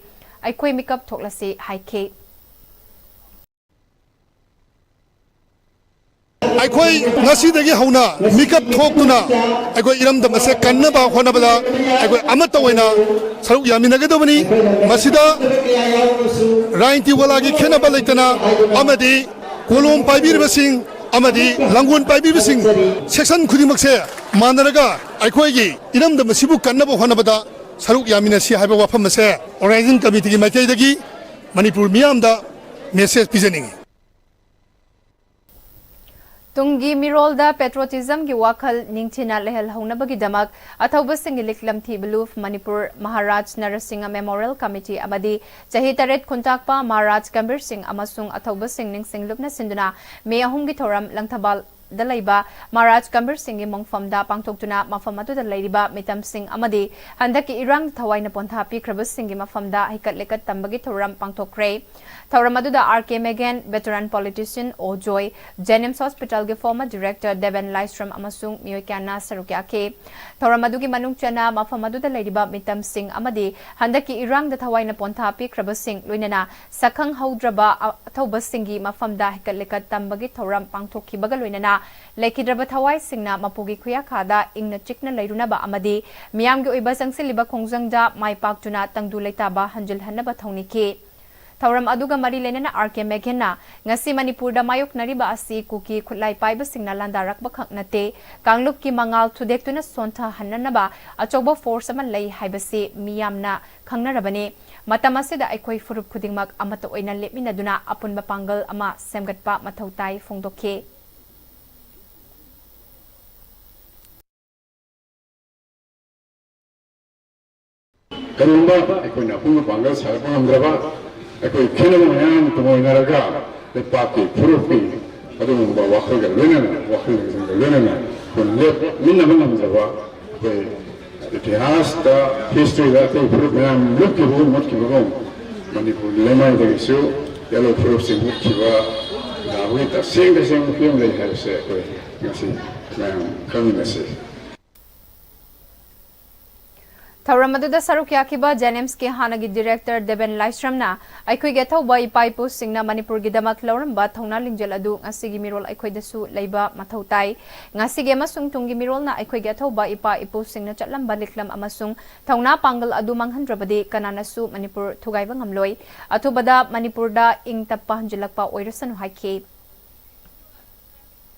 ꯑꯩꯈꯣꯏ ꯃꯤꯀꯞ ꯊꯣꯛꯂꯁꯤ ꯍꯥꯏꯈꯤ꯫ ꯑꯩꯈꯣꯏ ꯉꯁꯤꯗꯒꯤ ꯍꯧꯅ ꯃꯤꯀꯞ ꯊꯣꯛꯇꯨꯅ ꯑꯩꯈꯣꯏ ꯏꯔꯝꯗꯝ ꯑꯁꯦ ꯀꯟꯅꯕ ꯍꯣꯠꯅꯕꯗ ꯑꯩꯈꯣꯏ ꯑꯃꯠꯇ ꯑꯣꯏꯅ ꯁꯔꯨꯛ ꯌꯥꯃꯤꯟꯅꯒꯗꯕꯅꯤ꯫ ꯃꯁꯤꯗ ꯔꯥꯖꯅꯤꯇꯤ ꯋꯥꯂꯥꯒꯤ ꯈꯦꯠꯅꯕ ꯂꯩꯇꯅ ꯑꯃꯗꯤ ꯀꯣꯂꯣꯝ ꯄꯥꯏꯕꯤꯔꯤꯕꯁꯤꯡ, ꯑꯃꯗꯤ ꯂꯥꯡꯒꯣꯜ ꯄꯥꯏꯕꯤꯕꯁꯤꯡ section ꯈꯨꯗꯤꯡꯃꯛꯁꯦ ꯃꯥꯟꯅꯔꯒ ꯑꯩꯈꯣꯏꯒꯤ ꯏꯔꯝꯗꯝ ꯑꯁꯤꯕꯨ ꯀꯟꯅꯕ ꯍꯣꯠꯅꯕꯗ ꯁꯔꯨꯛ ꯌꯥꯃꯤꯟꯅꯁꯤ ꯍꯥꯏꯕ ꯋꯥꯐꯝ ꯑꯁꯦ organizing committeeꯒꯤ ꯃꯥꯏꯀꯩꯗꯒꯤ ꯃꯅꯤꯄꯨꯔ ꯃꯤꯌꯥꯝꯗ message ꯄꯤꯖꯅꯤꯡꯏ꯫ ꯇꯨꯡꯒꯤ ꯃꯤꯔꯣꯜꯗ patriotismꯒꯤ ꯋꯥꯈꯜ ꯅꯤꯡꯊꯤꯅ ꯂꯩꯍꯜꯍꯧꯅꯕꯒꯤꯗꯃꯛ ꯑꯊꯧꯕꯁꯤꯡꯒꯤ ꯂꯤꯛꯂꯝ ꯊꯤꯕ ꯂꯨꯞ ꯃꯅꯤꯄꯨꯔ ꯃꯍꯥꯔꯥꯖ ꯅꯔꯁꯤꯡꯍ Memorial Committee ꯑꯃꯗꯤ ꯆꯍꯤ ꯇꯔꯦꯠ ꯈꯨꯟꯇꯥꯛꯄ ꯃꯍꯥꯔꯥꯖ ꯀꯝꯕꯤꯔ ꯁꯤꯡ ꯑꯃꯁꯨꯡ ꯑꯊꯧꯕꯁꯤꯡ ꯅꯤꯡꯁꯤꯡ ꯂꯨꯞꯅ ꯁꯤꯟꯗꯨꯅ ꯃꯦ ꯑꯍꯨꯝꯒꯤ ꯊꯧꯔꯝ ꯂꯪꯊꯕꯥꯜꯗ ꯂꯩꯕ ꯃꯍꯥꯔꯥꯖ ꯀꯝꯕꯤꯔ ꯁꯤꯡꯒꯤ ꯃꯣꯡꯐꯝꯗ ꯄꯥꯡꯊꯣꯛꯇꯨꯅ ꯃꯐꯝ ꯑꯗꯨꯗ ꯂꯩꯔꯤꯕ ꯃꯤꯇꯝꯁꯤꯡ ꯑꯃꯗꯤ ꯍꯟꯗꯛꯀꯤ ꯏꯔꯥꯡꯗ ꯊꯋꯥꯏꯅ ꯄꯣꯟꯊꯥ ꯄꯤꯈ꯭ꯔꯕꯁꯤꯡꯒꯤ ꯃꯐꯝꯗ ꯍꯩꯀꯠ ꯂꯩꯀꯠ ꯇꯝꯕꯒꯤ ꯊꯧꯔꯝ ꯄꯥꯡꯊꯣꯛꯈ꯭ꯔꯦ꯫ ꯊꯧꯔꯝ ꯑꯗꯨꯗ R K Meghen, veteran politician ꯑꯣ ꯖꯣꯏ, Jennings Hospitalꯒꯤ former director ꯗꯦꯕꯦꯟ ꯂꯥꯏꯁ꯭ꯔꯝ ꯑꯃꯁꯨꯡ ꯃꯤꯑꯣꯏ ꯀꯌꯥꯅ ꯁꯔꯨꯛ ꯌꯥꯈꯤ꯫ ꯊꯧꯔꯝ ꯑꯗꯨꯒꯤ ꯃꯅꯨꯡ ꯆꯟꯅ ꯃꯐꯝ ꯑꯗꯨꯗ ꯂꯩꯔꯤꯕ ꯃꯤꯇꯝꯁꯤꯡ ꯑꯃꯗꯤ ꯍꯟꯗꯛꯀꯤ ꯏꯔꯥꯡꯗ ꯊꯋꯥꯏꯅ ꯄꯣꯟꯊꯥ ꯄꯤꯈ꯭ꯔꯕꯁꯤꯡ, ꯂꯣꯏꯅꯅ ꯁꯛꯈꯪꯍꯧꯗ꯭ꯔꯕ ꯑ-, ꯑꯊꯧꯕꯁꯤꯡꯒꯤ ꯃꯐꯝꯗ ꯍꯩꯀꯠ ꯂꯩꯀꯠ ꯇꯝꯕꯒꯤ ꯊꯧꯔꯝ ꯄꯥꯡꯊꯣꯛꯈꯤꯕꯒ ꯂꯣꯏꯅꯅ ꯂꯩꯈꯤꯗ꯭ꯔꯕ ꯊꯋꯥꯏꯁꯤꯡꯅ ꯃꯄꯨꯒꯤ ꯈꯨꯌꯥꯈꯥꯗ ꯏꯪꯅ ꯆꯤꯛꯅ ꯂꯩꯔꯨꯅꯕ ꯑꯃꯗꯤ ꯃꯤꯌꯥꯝꯒꯤ ꯑꯣꯏꯕ ꯆꯪꯁꯤꯜꯂꯤꯕ ꯈꯣꯡꯖꯪꯗ ꯃꯥꯏ ꯄꯥꯛꯇꯨꯅ ꯇꯪꯗꯨ ꯂꯩꯇꯥꯕ ꯍꯟꯖꯤꯜꯍꯟꯅꯕ ꯊꯧꯅꯤꯈꯤ꯫ ꯊꯧꯔꯝ ꯑꯗꯨꯒ ꯃꯔꯤ ꯂꯩꯅꯅ R K Meghenꯅ ꯉꯁꯤ ꯃꯅꯤꯄꯨꯔꯗ ꯃꯥꯌꯣꯛꯅꯔꯤꯕ ꯑꯁꯤ ꯀꯨꯀꯤ ꯈꯨꯠꯂꯥꯏ ꯄꯥꯏꯕꯁꯤꯡꯅ ꯂꯥꯟꯗꯥꯔꯛꯄ ꯈꯛ ꯅꯠꯇꯦ, ꯀꯥꯡꯂꯨꯞꯀꯤ ꯃꯉꯥꯜ ꯊꯨꯗꯦꯛꯇꯨꯅ ꯁꯣꯟꯊꯍꯟꯅꯅꯕ ꯑꯆꯧꯕ force ꯑꯃ ꯂꯩ ꯍꯥꯏꯕꯁꯤ ꯃꯤꯌꯥꯝꯅ ꯈꯪꯅꯔꯕꯅꯤ꯫ ꯃꯇꯝ ꯑꯁꯤꯗ ꯑꯩꯈꯣꯏ ꯐꯨꯔꯨꯞ ꯈꯨꯗꯤꯡꯃꯛ ꯑꯃꯠꯇ ꯑꯣꯏꯅ ꯂꯦꯞꯃꯤꯟꯅꯗꯨꯅ ꯑꯄꯨꯟꯕ ꯄꯥꯡꯒꯜ ꯑꯃ ꯁꯦꯝꯒꯠꯄ ꯃꯊꯧ ꯇꯥꯏ ꯐꯣꯡꯗꯣꯛꯈꯤ꯫ ꯀꯔꯤꯒꯨꯝꯕ ꯑꯩꯈꯣꯏꯅ ꯑꯄꯨꯟꯕ ꯄꯥꯡꯒꯜ ꯁꯥꯒꯠꯄ ꯉꯝꯗ꯭ꯔꯕ, ꯑꯩꯈꯣꯏ ꯈꯦꯠꯅꯕ ꯃꯌꯥꯝ ꯇꯨꯡꯑꯣꯏꯅꯔꯒ ꯂꯩꯄꯥꯛꯀꯤ ꯐꯨꯔꯨꯞꯀꯤ ꯑꯗꯨꯒꯨꯝꯕ ꯋꯥꯈꯜꯒ ꯂꯣꯏꯅꯅ, ꯋꯥꯈꯜꯂꯣꯟꯁꯤꯡꯒ ꯂꯣꯏꯅꯅ ꯑꯩꯈꯣꯏ ꯂꯦꯞꯃꯤꯟꯅꯕ ꯉꯝꯗ꯭ꯔꯕ, ꯑꯩꯈꯣꯏ ꯏꯇꯤꯍꯥꯁꯇ, historyꯗ ꯑꯇꯩ ꯐꯨꯔꯨꯞ ꯃꯌꯥꯝ ꯂꯨꯞꯈꯤꯕꯒꯨꯝ ꯃꯨꯠꯈꯤꯕꯒꯨꯝ ꯃꯅꯤꯄꯨꯔꯒꯤ ꯂꯩꯃꯥꯏꯗꯒꯤꯁꯨ ꯌꯦꯜꯂꯣ ꯐꯨꯔꯨꯞꯁꯤꯡ ꯃꯨꯠꯈꯤꯕ ꯅꯍꯥꯟꯋꯥꯏ ꯇꯁꯦꯡ ꯇꯁꯦꯡꯕ ꯐꯤꯕꯝ ꯂꯩ ꯍꯥꯏꯕꯁꯦ ꯑꯩꯈꯣꯏ ꯉꯁꯤ ꯃꯌꯥꯝ ꯈꯪꯃꯤꯟꯅꯁꯤ꯫ ꯊꯧꯔꯝ ꯑꯗꯨꯗ ꯁꯔꯨꯛ ꯌꯥꯈꯤꯕ ꯖꯦꯅꯤꯝꯁꯀꯤ ꯍꯥꯟꯅꯒꯤ director ꯗꯦꯕꯦꯟ ꯂꯥꯏꯁ꯭ꯔꯝꯅ ꯑꯩꯈꯣꯏꯒꯤ ꯑꯊꯧꯕ ꯏꯄꯥ ꯏꯄꯨꯁꯤꯡꯅ ꯃꯅꯤꯄꯨꯔꯒꯤꯗꯃꯛ ꯂꯧꯔꯝꯕ ꯊꯧꯅꯥ ꯂꯤꯡꯖꯦꯜ ꯑꯗꯨ ꯉꯁꯤꯒꯤ ꯃꯤꯔꯣꯜ ꯑꯩꯈꯣꯏꯗꯁꯨ ꯂꯩꯕ ꯃꯊꯧ ꯇꯥꯏ꯫ ꯉꯁꯤꯒꯤ ꯑꯃꯁꯨꯡ ꯇꯨꯡꯒꯤ ꯃꯤꯔꯣꯜꯅ ꯑꯩꯈꯣꯏꯒꯤ ꯑꯊꯧꯕ ꯏꯄꯥ ꯏꯄꯨꯁꯤꯡꯅ ꯆꯠꯂꯝꯕ ꯂꯤꯛꯂꯝ ꯑꯃꯁꯨꯡ ꯊꯧꯅꯥ ꯄꯥꯡꯒꯜ ꯑꯗꯨ ꯃꯥꯡꯍꯟꯗ꯭ꯔꯕꯗꯤ ꯀꯅꯥꯅꯁꯨ ꯃꯅꯤꯄꯨꯔ ꯊꯨꯒꯥꯏꯕ ꯉꯝꯂꯣꯏ꯫ ꯑꯊꯨꯕꯗ ꯃꯅꯤꯄꯨꯔꯗ ꯏꯪ ꯇꯞꯄ ꯍꯟꯖꯤꯜꯂꯛꯄ ꯑꯣꯏꯔꯁꯅꯨ ꯍꯥꯏꯈꯤ꯫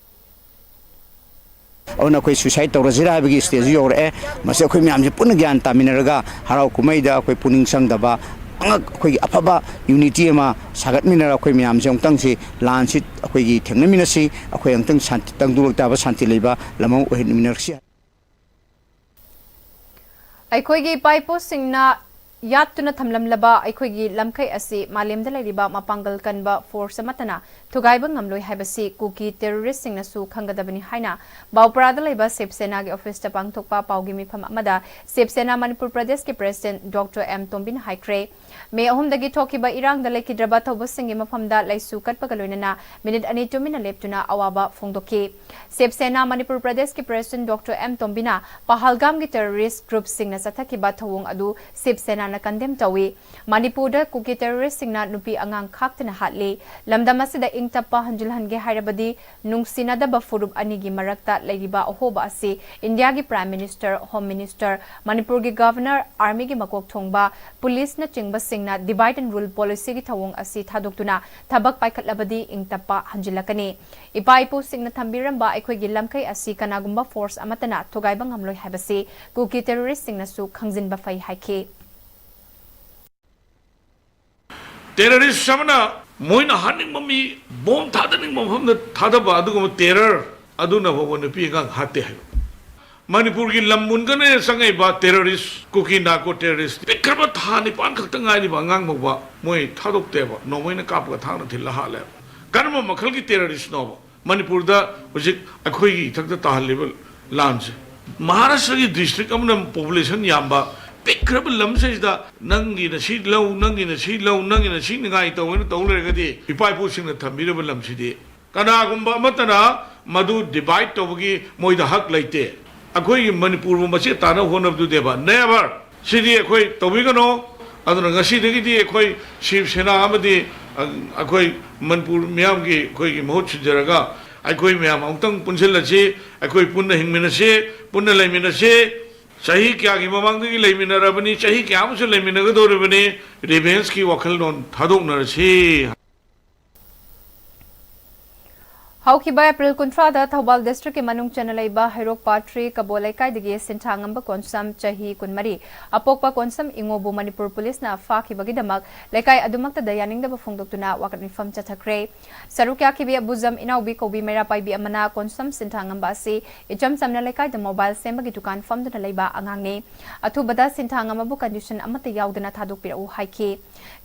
ꯑꯗꯨꯅ ꯑꯩꯈꯣꯏ suicide ꯇꯧꯔꯁꯤꯔꯥ ꯍꯥꯏꯕꯒꯤ stage ꯌꯧꯔꯛꯑꯦ꯫ ꯃꯁꯤ ꯑꯩꯈꯣꯏ ꯃꯌꯥꯝꯁꯦ ꯄꯨꯟꯅ ꯒ꯭ꯌꯥꯟ ꯇꯥꯃꯤꯟꯅꯔꯒ ꯍꯔꯥꯎ ꯀꯨꯝꯍꯩꯗ ꯑꯩꯈꯣꯏ ꯄꯨꯛꯅꯤꯡ ꯆꯪꯗꯕ, ꯑꯉꯛ-, ꯑꯩꯈꯣꯏꯒꯤ ꯑꯐꯕ unity ꯑꯃ ꯁꯥꯒꯠꯃꯤꯟꯅꯔꯒ ꯑꯩꯈꯣꯏ ꯃꯌꯥꯝꯁꯦ ꯑꯃꯨꯛꯇꯪꯁꯤ ꯂꯥꯟꯁꯤ ꯑꯩꯈꯣꯏꯒꯤ ꯊꯦꯡꯅꯃꯤꯟꯅꯁꯤ, ꯑꯩꯈꯣꯏ ꯑꯃꯨꯛꯇꯪ ꯁꯥꯟꯇꯤ, ꯇꯪꯗꯨ ꯂꯩꯇꯥꯕ ꯁꯥꯟꯇꯤ ꯂꯩꯕ ꯂꯝ ꯑꯃ ꯑꯣꯏꯍꯟꯃꯤꯟꯅꯔꯛꯁꯤ꯫ ꯑꯩꯈꯣꯏꯒꯤ ꯏꯄꯥ ꯏꯄꯨꯁꯤꯡꯅ ꯌꯥꯠꯇꯨꯅ ꯊꯝꯂꯝꯂꯕ ꯑꯩꯈꯣꯏꯒꯤ ꯂꯝꯈꯩ ꯑꯁꯤ ꯃꯥꯂꯦꯝꯗ ꯂꯩꯔꯤꯕ ꯃꯄꯥꯡꯒꯜ ꯀꯟꯕ force ꯑꯃꯠꯇꯅ ꯊꯨꯒꯥꯏꯕ ꯉꯝꯂꯣꯏ ꯍꯥꯏꯕꯁꯤ ꯀꯨꯀꯤ terroristꯁꯤꯡꯅꯁꯨ ꯈꯪꯒꯗꯕꯅꯤ ꯍꯥꯏꯅ ꯕꯥꯎꯄ꯭ꯔꯥꯗ ꯂꯩꯕ ꯁꯤꯕ ꯁꯦꯅꯥꯒꯤ officeꯇ ꯄꯥꯡꯊꯣꯛꯄ ꯄꯥꯎꯒꯤ ꯃꯤꯐꯝ ꯑꯃꯗ ꯁꯤꯕ ꯁꯦꯅꯥ ꯃꯅꯤꯄꯨꯔ ꯄ꯭ꯔꯗꯦꯁꯀꯤ president Doctor ꯑꯦꯝ ꯇꯣꯝꯕꯤꯅ ꯍꯥꯏꯈ꯭ꯔꯦ꯫ ꯃꯦ ꯑꯍꯨꯝꯗꯒꯤ ꯊꯣꯛꯈꯤꯕ ꯏꯔꯥꯡꯗ ꯂꯩꯈꯤꯗ꯭ꯔꯕ ꯊꯧꯕꯁꯤꯡꯒꯤ ꯃꯐꯝꯗ ꯂꯩꯁꯨ ꯀꯠꯄꯒ ꯂꯣꯏꯅꯅ ꯃꯤꯅꯤꯠ ꯑꯅꯤ ꯇꯨꯃꯤꯟꯅ ꯂꯦꯞꯇꯨꯅ ꯑꯋꯥꯕ ꯐꯣꯡꯗꯣꯛꯈꯤ꯫ ꯁꯤꯕ ꯁꯦꯅꯥ ꯃꯅꯤꯄꯨꯔ ꯄ꯭ꯔꯗꯦꯁꯀꯤ president Doctor ꯑꯦꯝ ꯇꯣꯝꯕꯤꯅ ꯄꯍꯜꯒꯥꯝꯒꯤ terrorist groupꯁꯤꯡꯅ ꯆꯠꯊꯈꯤꯕ ꯊꯧꯑꯣꯡ ꯑꯗꯨ ꯁꯤꯕ ꯁꯦꯅꯥꯅ condemn ꯇꯧꯏ꯫ ꯃꯅꯤꯄꯨꯔꯗ ꯀꯨꯀꯤ terroristꯁꯤꯡꯅ ꯅꯨꯄꯤ ꯑꯉꯥꯡ ꯈꯥꯛꯇꯅ ꯍꯥꯠꯂꯤ꯫ ꯂꯝꯗꯝ ꯑꯁꯤꯗ ꯏꯪ ꯇꯞꯄ ꯍꯟꯖꯤꯜꯍꯟꯒꯦ ꯍꯥꯏꯔꯕꯗꯤ ꯅꯨꯡꯁꯤꯅꯗꯕ ꯐꯨꯔꯨꯞ ꯑꯅꯤꯒꯤ ꯃꯔꯛꯇ ꯂꯩꯔꯤꯕ ꯑꯍꯣꯕ ꯑꯁꯤ ꯏꯟꯗꯤꯌꯥꯒꯤ Prime Minister, Home Minister, ꯃꯅꯤꯄꯨꯔꯒꯤ Governor, Armyꯒꯤ ꯃꯀꯣꯛ ꯊꯣꯡꯕ, policeꯅꯆꯤꯡꯕꯁꯤꯡꯅ divide and rule policyꯒꯤ ꯊꯧꯑꯣꯡ ꯑꯁꯤ ꯊꯥꯗꯣꯛꯇꯨꯅ ꯊꯕꯛ ꯄꯥꯏꯈꯠꯂꯕꯗꯤ ꯏꯪ ꯇꯞꯄ ꯍꯟꯖꯤꯜꯂꯛꯀꯅꯤ꯫ ꯏꯄꯥ ꯏꯄꯨꯁꯤꯡꯅ ꯊꯝꯕꯤꯔꯝꯕ ꯑꯩꯈꯣꯏꯒꯤ ꯂꯝꯈꯩ ꯑꯁꯤ ꯀꯅꯥꯒꯨꯝꯕ force ꯑꯃꯠꯇꯅ ꯊꯨꯒꯥꯏꯕ ꯉꯝꯂꯣꯏ ꯍꯥꯏꯕꯁꯤ ꯀꯨꯀꯤ terroristꯁꯤꯡꯅꯁꯨ ꯈꯪꯖꯤꯟꯕ ꯐꯩ ꯍꯥꯏꯈꯤ꯫ Terrorist ꯑꯃꯅ ꯃꯣꯏꯅ ꯍꯥꯠꯅꯤꯡꯕ ꯃꯤ, bomb ꯊꯥꯗꯅꯤꯡꯕ ꯃꯐꯝꯗ ꯊꯥꯗꯕ ꯑꯗꯨꯒꯨꯝꯕ terror ꯑꯗꯨꯅ ꯐꯥꯎꯕ ꯅꯨꯄꯤ ꯑꯉꯥꯡ ꯍꯥꯠꯇꯦ ꯍꯥꯏꯕ꯫ ꯃꯅꯤꯄꯨꯔꯒꯤ ꯂꯝ ꯃꯨꯟꯒꯅꯦꯅ ꯆꯪꯉꯛꯏꯕ terrorist, ꯀꯨꯀꯤ narco terrorist, ꯄꯤꯛꯈ꯭ꯔꯕ ꯊꯥ ꯅꯤꯄꯥꯟ ꯈꯛꯇ ꯉꯥꯏꯔꯤꯕ ꯑꯉꯥꯡ ꯐꯥꯎꯕ ꯃꯣꯏ ꯊꯥꯗꯣꯛꯇꯦꯕ꯫ ꯅꯣꯡꯃꯩꯅ ꯀꯥꯞꯄꯒ ꯊꯥꯡꯅ ꯊꯤꯜꯂ ꯍꯥꯠꯂꯦꯕ꯫ ꯀꯔꯝꯕ ꯃꯈꯜꯒꯤ terroristꯅꯣꯕ ꯃꯅꯤꯄꯨꯔꯗ ꯍꯧꯖꯤꯛ ꯑꯩꯈꯣꯏꯒꯤ ꯏꯊꯛꯇ ꯇꯥꯍꯜꯂꯤꯕ ꯂꯥꯟꯁꯦ? ꯃꯍꯥꯔꯥꯁꯇ꯭ꯔꯒꯤ district ꯑꯃꯅ population ꯌꯥꯝꯕ, ꯄꯤꯛꯈ꯭ꯔꯕ ꯂꯝꯁꯤꯗ ꯅꯪꯒꯤꯅ ꯁꯤ ꯂꯧ, ꯅꯪꯒꯤꯅ ꯁꯤ ꯂꯧ, ꯅꯪꯒꯤꯅ ꯁꯤ ꯅꯤꯡꯉꯥꯏ ꯇꯧ ꯍꯥꯏꯅ ꯇꯧ ꯂꯩꯔꯒꯗꯤ, ꯏꯄꯥ ꯏꯄꯨꯁꯤꯡꯅ ꯊꯝꯕꯤꯔꯕ ꯂꯝꯁꯤꯗꯤ ꯀꯅꯥꯒꯨꯝꯕ ꯑꯃꯠꯇꯅ ꯃꯗꯨ divide ꯇꯧꯕꯒꯤ ꯃꯣꯏꯗ ꯍꯛ ꯂꯩꯇꯦ꯫ ꯑꯩꯈꯣꯏꯒꯤ ꯃꯅꯤꯄꯨꯔꯕꯨ ꯃꯆꯦꯠ ꯇꯥꯅꯕ ꯍꯣꯠꯅꯕꯗꯨꯗꯤꯕ, never! ꯁꯤꯗꯤ ꯑꯩꯈꯣꯏ ꯇꯧꯕꯤꯒꯅꯣ꯫ ꯑꯗꯨꯅ ꯉꯁꯤꯗꯒꯤꯗꯤ ꯑꯩꯈꯣꯏ ꯁꯤꯕ ꯁꯦꯅꯥ ꯑꯃꯗꯤ, ꯑ, ꯑꯩꯈꯣꯏ ꯃꯅꯤꯄꯨꯔ ꯃꯤꯌꯥꯝꯒꯤ ꯑꯩꯈꯣꯏꯒꯤ ꯃꯍꯨꯠ ꯁꯤꯟꯖꯔꯒ ꯑꯩꯈꯣꯏ ꯃꯌꯥꯝ ꯑꯃꯨꯛꯇꯪ ꯄꯨꯟꯁꯤꯜꯂꯁꯤ, ꯑꯩꯈꯣꯏ ꯄꯨꯟꯅ ꯍꯤꯡꯃꯤꯟꯅꯁꯤ, ꯄꯨꯟꯅ ꯂꯩꯃꯤꯟꯅꯁꯤ꯫ ꯆꯍꯤ ꯀꯌꯥꯒꯤ ꯃꯃꯥꯡꯗꯒꯤ ꯂꯩꯃꯤꯟꯅꯔꯕꯅꯤ, ꯆꯍꯤ ꯀꯌꯥ ꯑꯃꯁꯨ ꯂꯩꯃꯤꯟꯅꯒꯗꯧꯔꯤꯕꯅꯤ, revengeꯀꯤ ꯋꯥꯈꯜꯂꯣꯟ ꯊꯥꯗꯣꯛꯅꯔꯁꯤ꯫ ꯍꯧꯈꯤꯕ ꯑꯦꯄ꯭ꯔꯤꯜ ꯀꯨꯟꯊ꯭ꯔꯥꯗ ꯊꯧꯕꯥꯜ ꯗꯤꯁꯇ꯭ꯔꯤꯛꯀꯤ ꯃꯅꯨꯡ ꯆꯟꯅ ꯂꯩꯕ ꯍꯩꯔꯣꯛ ꯄꯥꯠ ꯊ꯭ꯔꯤ ꯀꯕꯣ ꯂꯩꯀꯥꯏꯗꯒꯤ ꯁꯤꯟꯊꯥ ꯉꯝꯕ ꯀꯣꯟꯁꯝ ꯆꯍꯤ ꯀꯨꯟꯃꯔꯤ, ꯑꯄꯣꯛꯄ ꯀꯣꯟꯁꯝ ꯏꯉꯣꯕꯨ ꯃꯅꯤꯄꯨꯔ ꯄꯨꯂꯤꯁꯅ ꯐꯥꯈꯤꯕꯒꯤꯗꯃꯛ ꯂꯩꯀꯥꯏ ꯑꯗꯨꯃꯛꯇꯗ ꯌꯥꯅꯤꯡꯗꯕ ꯐꯣꯡꯗꯣꯛꯇꯨꯅ ꯋꯥꯀꯠ ꯃꯤꯐꯝ ꯆꯠꯊꯈ꯭ꯔꯦ꯫ ꯁꯔꯨꯛ ꯌꯥꯈꯤꯕꯤ ꯑꯕꯨꯖꯝ ꯏꯅꯥꯎꯕꯤ ꯀꯧꯕꯤ ꯃꯩꯔꯥ ꯄꯥꯏꯕꯤ ꯑꯃꯅ ꯀꯣꯟꯁꯝ ꯁꯤꯟꯊꯥ ꯉꯝꯕ ꯑꯁꯤ ꯏꯆꯝ ꯆꯝꯅ ꯂꯩꯀꯥꯏꯗ ꯃꯣꯕꯥꯏꯜ ꯁꯦꯝꯕꯒꯤ ꯗꯨꯀꯥꯟ ꯐꯝꯗꯨꯅ ꯂꯩꯕ ꯑꯉꯥꯡꯅꯤ꯫ ꯑꯊꯨꯕꯗ ꯁꯤꯟꯊꯥ ꯉꯝꯕꯕꯨ ꯀꯟꯗꯤꯁꯟ ꯑꯃꯠꯇ ꯌꯥꯎꯗꯅ ꯊꯥꯗꯣꯛꯄꯤꯔꯛꯎ ꯍꯥꯏꯈꯤ꯫